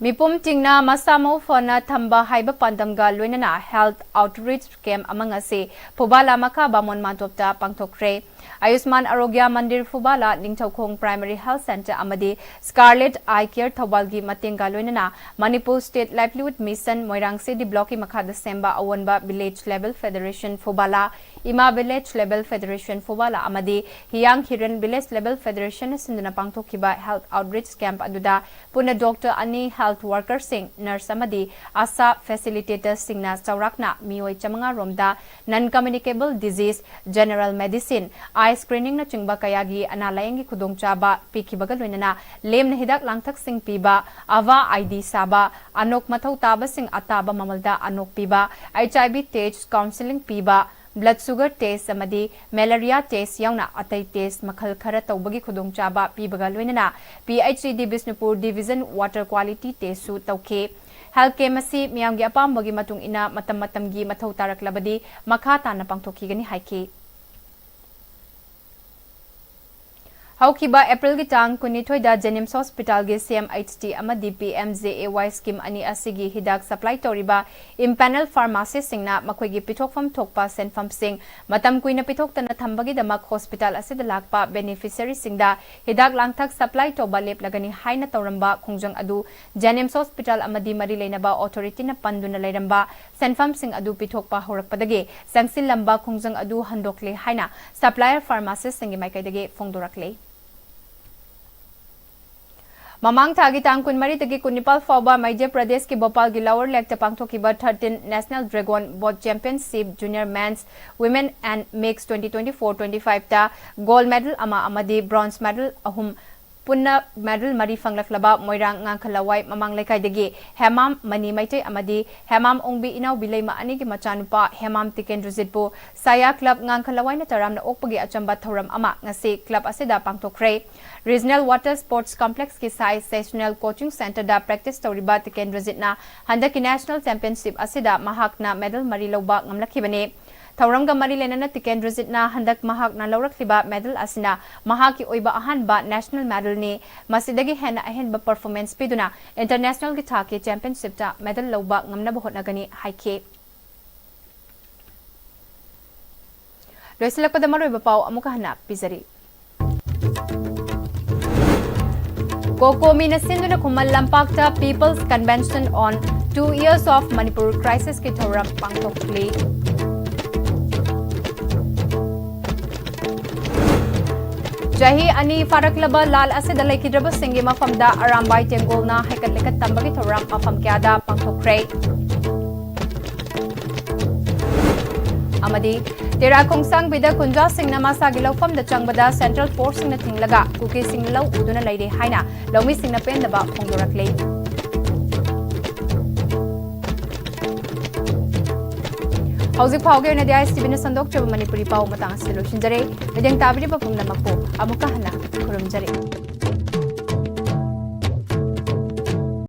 ꯃꯤꯄꯨꯝ ꯇꯤꯡꯅ ꯃꯁꯥ ꯃꯎ ꯐꯅ ꯊꯝꯕ ꯍꯥꯏꯕ ꯄꯥꯟꯗꯝꯒ ꯂꯣꯏꯅꯅ health outreach camp ꯑꯃ ꯉꯁꯤ ꯐꯨꯕꯥꯂꯥ ꯃꯈꯥ ꯕꯥꯃꯣꯟ ꯃꯥꯟꯇꯣꯞꯇ ꯄꯥꯡꯊꯣꯛꯈ꯭ꯔꯦ꯫ ꯑꯌꯨꯁꯃꯥꯟ ꯑꯥꯔꯣꯒ꯭ꯌ ꯃꯟꯗꯤꯔ ꯐꯨꯕꯥꯂꯥ, ꯅꯤꯡꯊꯧꯈꯣꯡ Primary Health Centre ꯑꯃꯗꯤ Scarlet Eye Care ꯊꯧꯕꯥꯜꯒꯤ ꯃꯇꯦꯡꯒ ꯂꯣꯏꯅꯅ Manipur State Livelihood Mission ꯃꯣꯏꯔꯥꯡ C D Blockꯀꯤ ꯃꯈꯥꯗ ꯁꯦꯝꯕ ꯑꯑꯣꯟꯕ Village Level Federation ꯐꯨꯕꯥꯂꯥ, ꯏꯃꯥ Village Level Federation ꯐꯨꯕꯥꯂꯥ ꯑꯃꯗꯤ ꯍꯤꯌꯥꯡ ꯍꯤꯔꯦꯟ Village Level Federationꯅ ꯁꯤꯟꯗꯨꯅ ꯄꯥꯡꯊꯣꯛꯈꯤꯕ health outreach camp ꯑꯗꯨꯗ ꯄꯨꯟꯅ doctor ꯑꯅꯤ, health workerꯁꯤꯡ, nurse ꯑꯃꯗꯤ ASHA facilitatorꯁꯤꯡꯅ ꯆꯥꯎꯔꯥꯛꯅ ꯃꯤꯑꯣꯏ ꯆꯥꯃꯉꯥ ꯔꯣꯝꯗ non communicable disease, general medicine, eye screeningꯅꯆꯤꯡꯕ ꯀꯌꯥꯒꯤ ꯑꯅꯥ ꯂꯥꯌꯦꯡꯒꯤ ꯈꯨꯗꯣꯡꯆꯥꯕ ꯄꯤꯈꯤꯕꯒ ꯂꯣꯏꯅꯅ ꯂꯦꯝꯅ ꯍꯤꯗꯥꯛ ꯂꯥꯡꯊꯛꯁꯤꯡ ꯄꯤꯕ, AVA ID ꯁꯥꯕ, ꯑꯅꯣꯛ ꯃꯊꯧ ꯇꯥꯕꯁꯤꯡ ꯑꯇꯥꯕ ꯃꯃꯜꯗ ꯑꯅꯣꯛ ꯄꯤꯕ, HIV test, counselling ꯄꯤꯕ, blood sugar test ꯑꯃꯗꯤ malaria test ꯌꯥꯎꯅ ꯑꯇꯩ test ꯃꯈꯜ ꯈꯔ ꯇꯧꯕꯒꯤ ꯈꯨꯗꯣꯡꯆꯥꯕ ꯄꯤꯕꯒ ꯂꯣꯏꯅꯅ PHED Bishnupur Division water quality testꯁꯨ ꯇꯧꯈꯤ꯫ Health camp ꯑꯁꯤ ꯃꯤꯌꯥꯝꯒꯤ ꯑꯄꯥꯝꯕꯒꯤ ꯃꯇꯨꯡ ꯏꯟꯅ ꯃꯇꯝ ꯃꯇꯝꯒꯤ ꯃꯊꯧ ꯇꯥꯔꯛꯂꯕꯗꯤ ꯃꯈꯥ ꯇꯥꯅ ꯄꯥꯡꯊꯣꯛꯈꯤꯒꯅꯤ ꯍꯥꯏꯈꯤ꯫ ꯍꯧꯈꯤꯕ ꯑꯦꯄ꯭ꯔꯤꯜꯒꯤ ꯇꯥꯡ ꯀꯨꯟꯅꯤꯊꯣꯏꯗ JNIMS ꯍꯣꯁꯄꯤꯇꯥꯜꯒꯤ CMHT ꯑꯃꯗꯤ PMJAY scheme ꯑꯅꯤ ꯑꯁꯤꯒꯤ ꯍꯤꯗꯥꯛ supply ꯇꯧꯔꯤꯕ empanel pharmacistꯁꯤꯡꯅ ꯃꯈꯣꯏꯒꯤ ꯄꯤꯊꯣꯛꯐꯝ ꯊꯣꯛꯄ ꯁꯦꯟꯐꯝꯁꯤꯡ ꯃꯇꯝ ꯀꯨꯏꯅ ꯄꯤꯊꯣꯛꯇꯅ ꯊꯝꯕꯒꯤꯗꯃꯛ ꯍꯣꯁꯄꯤꯇꯥꯜ ꯑꯁꯤꯗ ꯂꯥꯛꯄ beneficiaryꯁꯤꯡꯗ ꯍꯤꯗꯥꯛ ꯂꯥꯡꯊꯛ supply ꯇꯧꯕ ꯂꯦꯞꯂꯒꯅꯤ ꯍꯥꯏꯅ ꯇꯧꯔꯝꯕ ꯈꯣꯡꯖꯪ ꯑꯗꯨ JNIMS ꯍꯣꯁꯄꯤꯇꯥꯜ ꯑꯃꯗꯤ ꯃꯔꯤ ꯂꯩꯅꯕ authorityꯅ ꯄꯟꯗꯨꯅ ꯂꯩꯔꯝꯕ ꯁꯦꯟꯐꯝꯁꯤꯡ ꯑꯗꯨ ꯄꯤꯊꯣꯛꯄ ꯍꯧꯔꯛꯄꯗꯒꯤ ꯆꯪꯁꯤꯜꯂꯝꯕ ꯈꯣꯡꯖꯪ ꯑꯗꯨ ꯍꯟꯗꯣꯛꯂꯦ ꯍꯥꯏꯅ supplier pharmacistꯁꯤꯡꯒꯤ ꯃꯥꯏꯀꯩꯗꯒꯤ ꯐꯣꯡꯗꯣꯔꯛꯂꯤ꯫ ꯃꯃꯥꯡ ꯊꯥꯒꯤ ꯇꯥꯡ ꯀꯨꯟꯃꯔꯤꯗꯒꯤ ꯀꯨꯟꯅꯤꯄꯥꯜ ꯐꯥꯎꯕ ꯃꯙ꯭ꯌ ꯄ꯭ꯔꯗꯦꯁꯀꯤ ꯚꯣꯄꯥꯜꯒꯤ Lower Lakeꯇ ꯄꯥꯡꯊꯣꯛꯈꯤꯕ thirteen National Dragon Boat Championship Junior Men's, Women and Mixed twenty twenty-four twenty-fiveꯇ gold medal ꯑꯃ ꯑꯃꯗꯤ bronze medal ꯑꯍꯨꯝ, ꯄꯨꯟꯅ medal ꯃꯔꯤ ꯐꯪꯂꯛꯂꯕ ꯃꯣꯏꯔꯥꯡ ꯉꯥꯡꯈꯂꯋꯥꯏ ꯃꯃꯥꯡ ꯂꯩꯀꯥꯏꯗꯒꯤ ꯍꯦꯃꯥꯝ ꯃꯅꯤ ꯃꯩꯇꯩ ꯑꯃꯗꯤ ꯍꯦꯃꯥꯝ ꯑꯣꯡꯕꯤ ꯏꯅꯥꯎꯕꯤ ꯂꯩꯃ ꯑꯅꯤꯒꯤ ꯃꯆꯥꯅꯨꯄꯥ ꯍꯦꯃꯥꯝ ꯇꯤꯀꯦꯟꯗ꯭ꯔꯖꯤꯠꯄꯨ ꯁꯥꯌꯥ club ꯉꯥꯡꯈꯂꯋꯥꯏꯅ ꯇꯔꯥꯝꯅ ꯑꯣꯛꯄꯒꯤ ꯑꯆꯝꯕ ꯊꯧꯔꯝ ꯑꯃ ꯉꯁꯤ club ꯑꯁꯤꯗ ꯄꯥꯡꯊꯣꯛꯈ꯭ꯔꯦ꯫ Regional Water Sports Complexꯀꯤ ꯁꯥꯏ Sessional Coaching Centreꯗ practice ꯇꯧꯔꯤꯕ ꯇꯤꯀꯦꯟꯗ꯭ꯔꯖꯤꯠꯅ ꯍꯟꯗꯛꯀꯤ National Championship ꯑꯁꯤꯗ ꯃꯍꯥꯛꯅ medal ꯃꯔꯤ ꯂꯧꯕ ꯉꯝꯂꯛꯈꯤꯕꯅꯤ꯫ ꯊꯧꯔꯝꯒ ꯃꯔꯤ ꯂꯩꯅꯅ ꯇꯤꯀꯦꯟꯗ꯭ꯔꯖꯤꯠꯅ ꯍꯟꯗꯛ ꯃꯍꯥꯛꯅ ꯂꯧꯔꯛꯂꯤꯕ medal ꯑꯁꯤꯅ ꯃꯍꯥꯛꯀꯤ ꯑꯣꯏꯕ ꯑꯍꯥꯟꯕ national medalꯅꯤ꯫ ꯃꯁꯤꯗꯒꯤ ꯍꯦꯟꯅ ꯑꯍꯦꯟꯕ performance ꯄꯤꯗꯨꯅ internationalꯒꯤ ꯊꯥꯛꯀꯤ championshipꯇ medal ꯂꯧꯕ ꯉꯝꯅꯕ ꯍꯣꯠꯅꯒꯅꯤ ꯍꯥꯏꯈꯤ꯫ ꯂꯣꯏꯁꯤꯜꯂꯛꯄꯗ ꯃꯔꯨꯑꯣꯏꯕ ꯄꯥꯎ ꯑꯃꯨꯛꯀ ꯍꯟꯅ ꯄꯤꯖꯔꯤ꯫ COCOMIꯅ ꯁꯤꯟꯗꯨꯅ ꯈꯨꯃꯟ ꯂꯝꯄꯥꯛꯇ People's Convention on Two Years of Manipur Crisisꯀꯤ ꯊꯧꯔꯝ ꯄꯥꯡꯊꯣꯛꯂꯤ꯫ ꯆꯍꯤ ꯑꯅꯤ ꯐꯥꯔꯛꯂꯕ ꯂꯥꯜ ꯑꯁꯤꯗ ꯂꯩꯈꯤꯗ꯭ꯔꯕꯁꯤꯡꯒꯤ ꯃꯐꯝꯗ ꯑꯔꯥꯝꯕꯥꯏ ꯇꯦꯡꯒꯣꯜꯅ ꯍꯩꯀꯠ ꯂꯩꯀꯠ ꯇꯝꯕꯒꯤ ꯊꯧꯔꯝ ꯃꯐꯝ ꯀꯌꯥꯗ ꯄꯥꯡꯊꯣꯛꯈ꯭ꯔꯦ꯫ ꯑꯃꯗꯤ ꯇꯦꯔꯥ ꯈꯣꯡꯁꯥꯡꯕꯤꯗ ꯈꯨꯟꯖꯥꯁꯤꯡꯅ ꯃꯁꯥꯒꯤ ꯂꯧꯐꯝꯗ ꯆꯪꯕꯗ central forceꯁꯤꯡꯅ ꯊꯤꯡꯂꯒ ꯀꯨꯀꯤꯁꯤꯡꯅ ꯂꯧ ꯎꯗꯨꯅ ꯂꯩꯔꯦ ꯍꯥꯏꯅ ꯂꯧꯃꯤꯁꯤꯡꯅ ꯄꯦꯟꯗꯕ ꯐꯣꯡꯗꯣꯔꯛꯂꯤ꯫ ꯍꯧꯖꯤꯛ ꯐꯥꯎꯒꯤ ꯑꯣꯏꯅꯗꯤ ISTVꯅ ꯁꯟꯗꯣꯛꯆꯕ ꯃꯅꯤꯄꯨꯔꯤ ꯄꯥꯎ ꯃꯇꯥꯡ ꯑꯁꯤꯗ ꯂꯣꯏꯁꯤꯟꯖꯔꯦ꯫ ꯃꯤꯠꯌꯦꯡ ꯇꯥꯕꯤꯔꯤꯕ ꯄꯨꯝꯅꯃꯛꯄꯨ ꯑꯃꯨꯛꯀ ꯍꯟꯅ ꯈꯨꯔꯨꯝꯖꯔꯤ꯫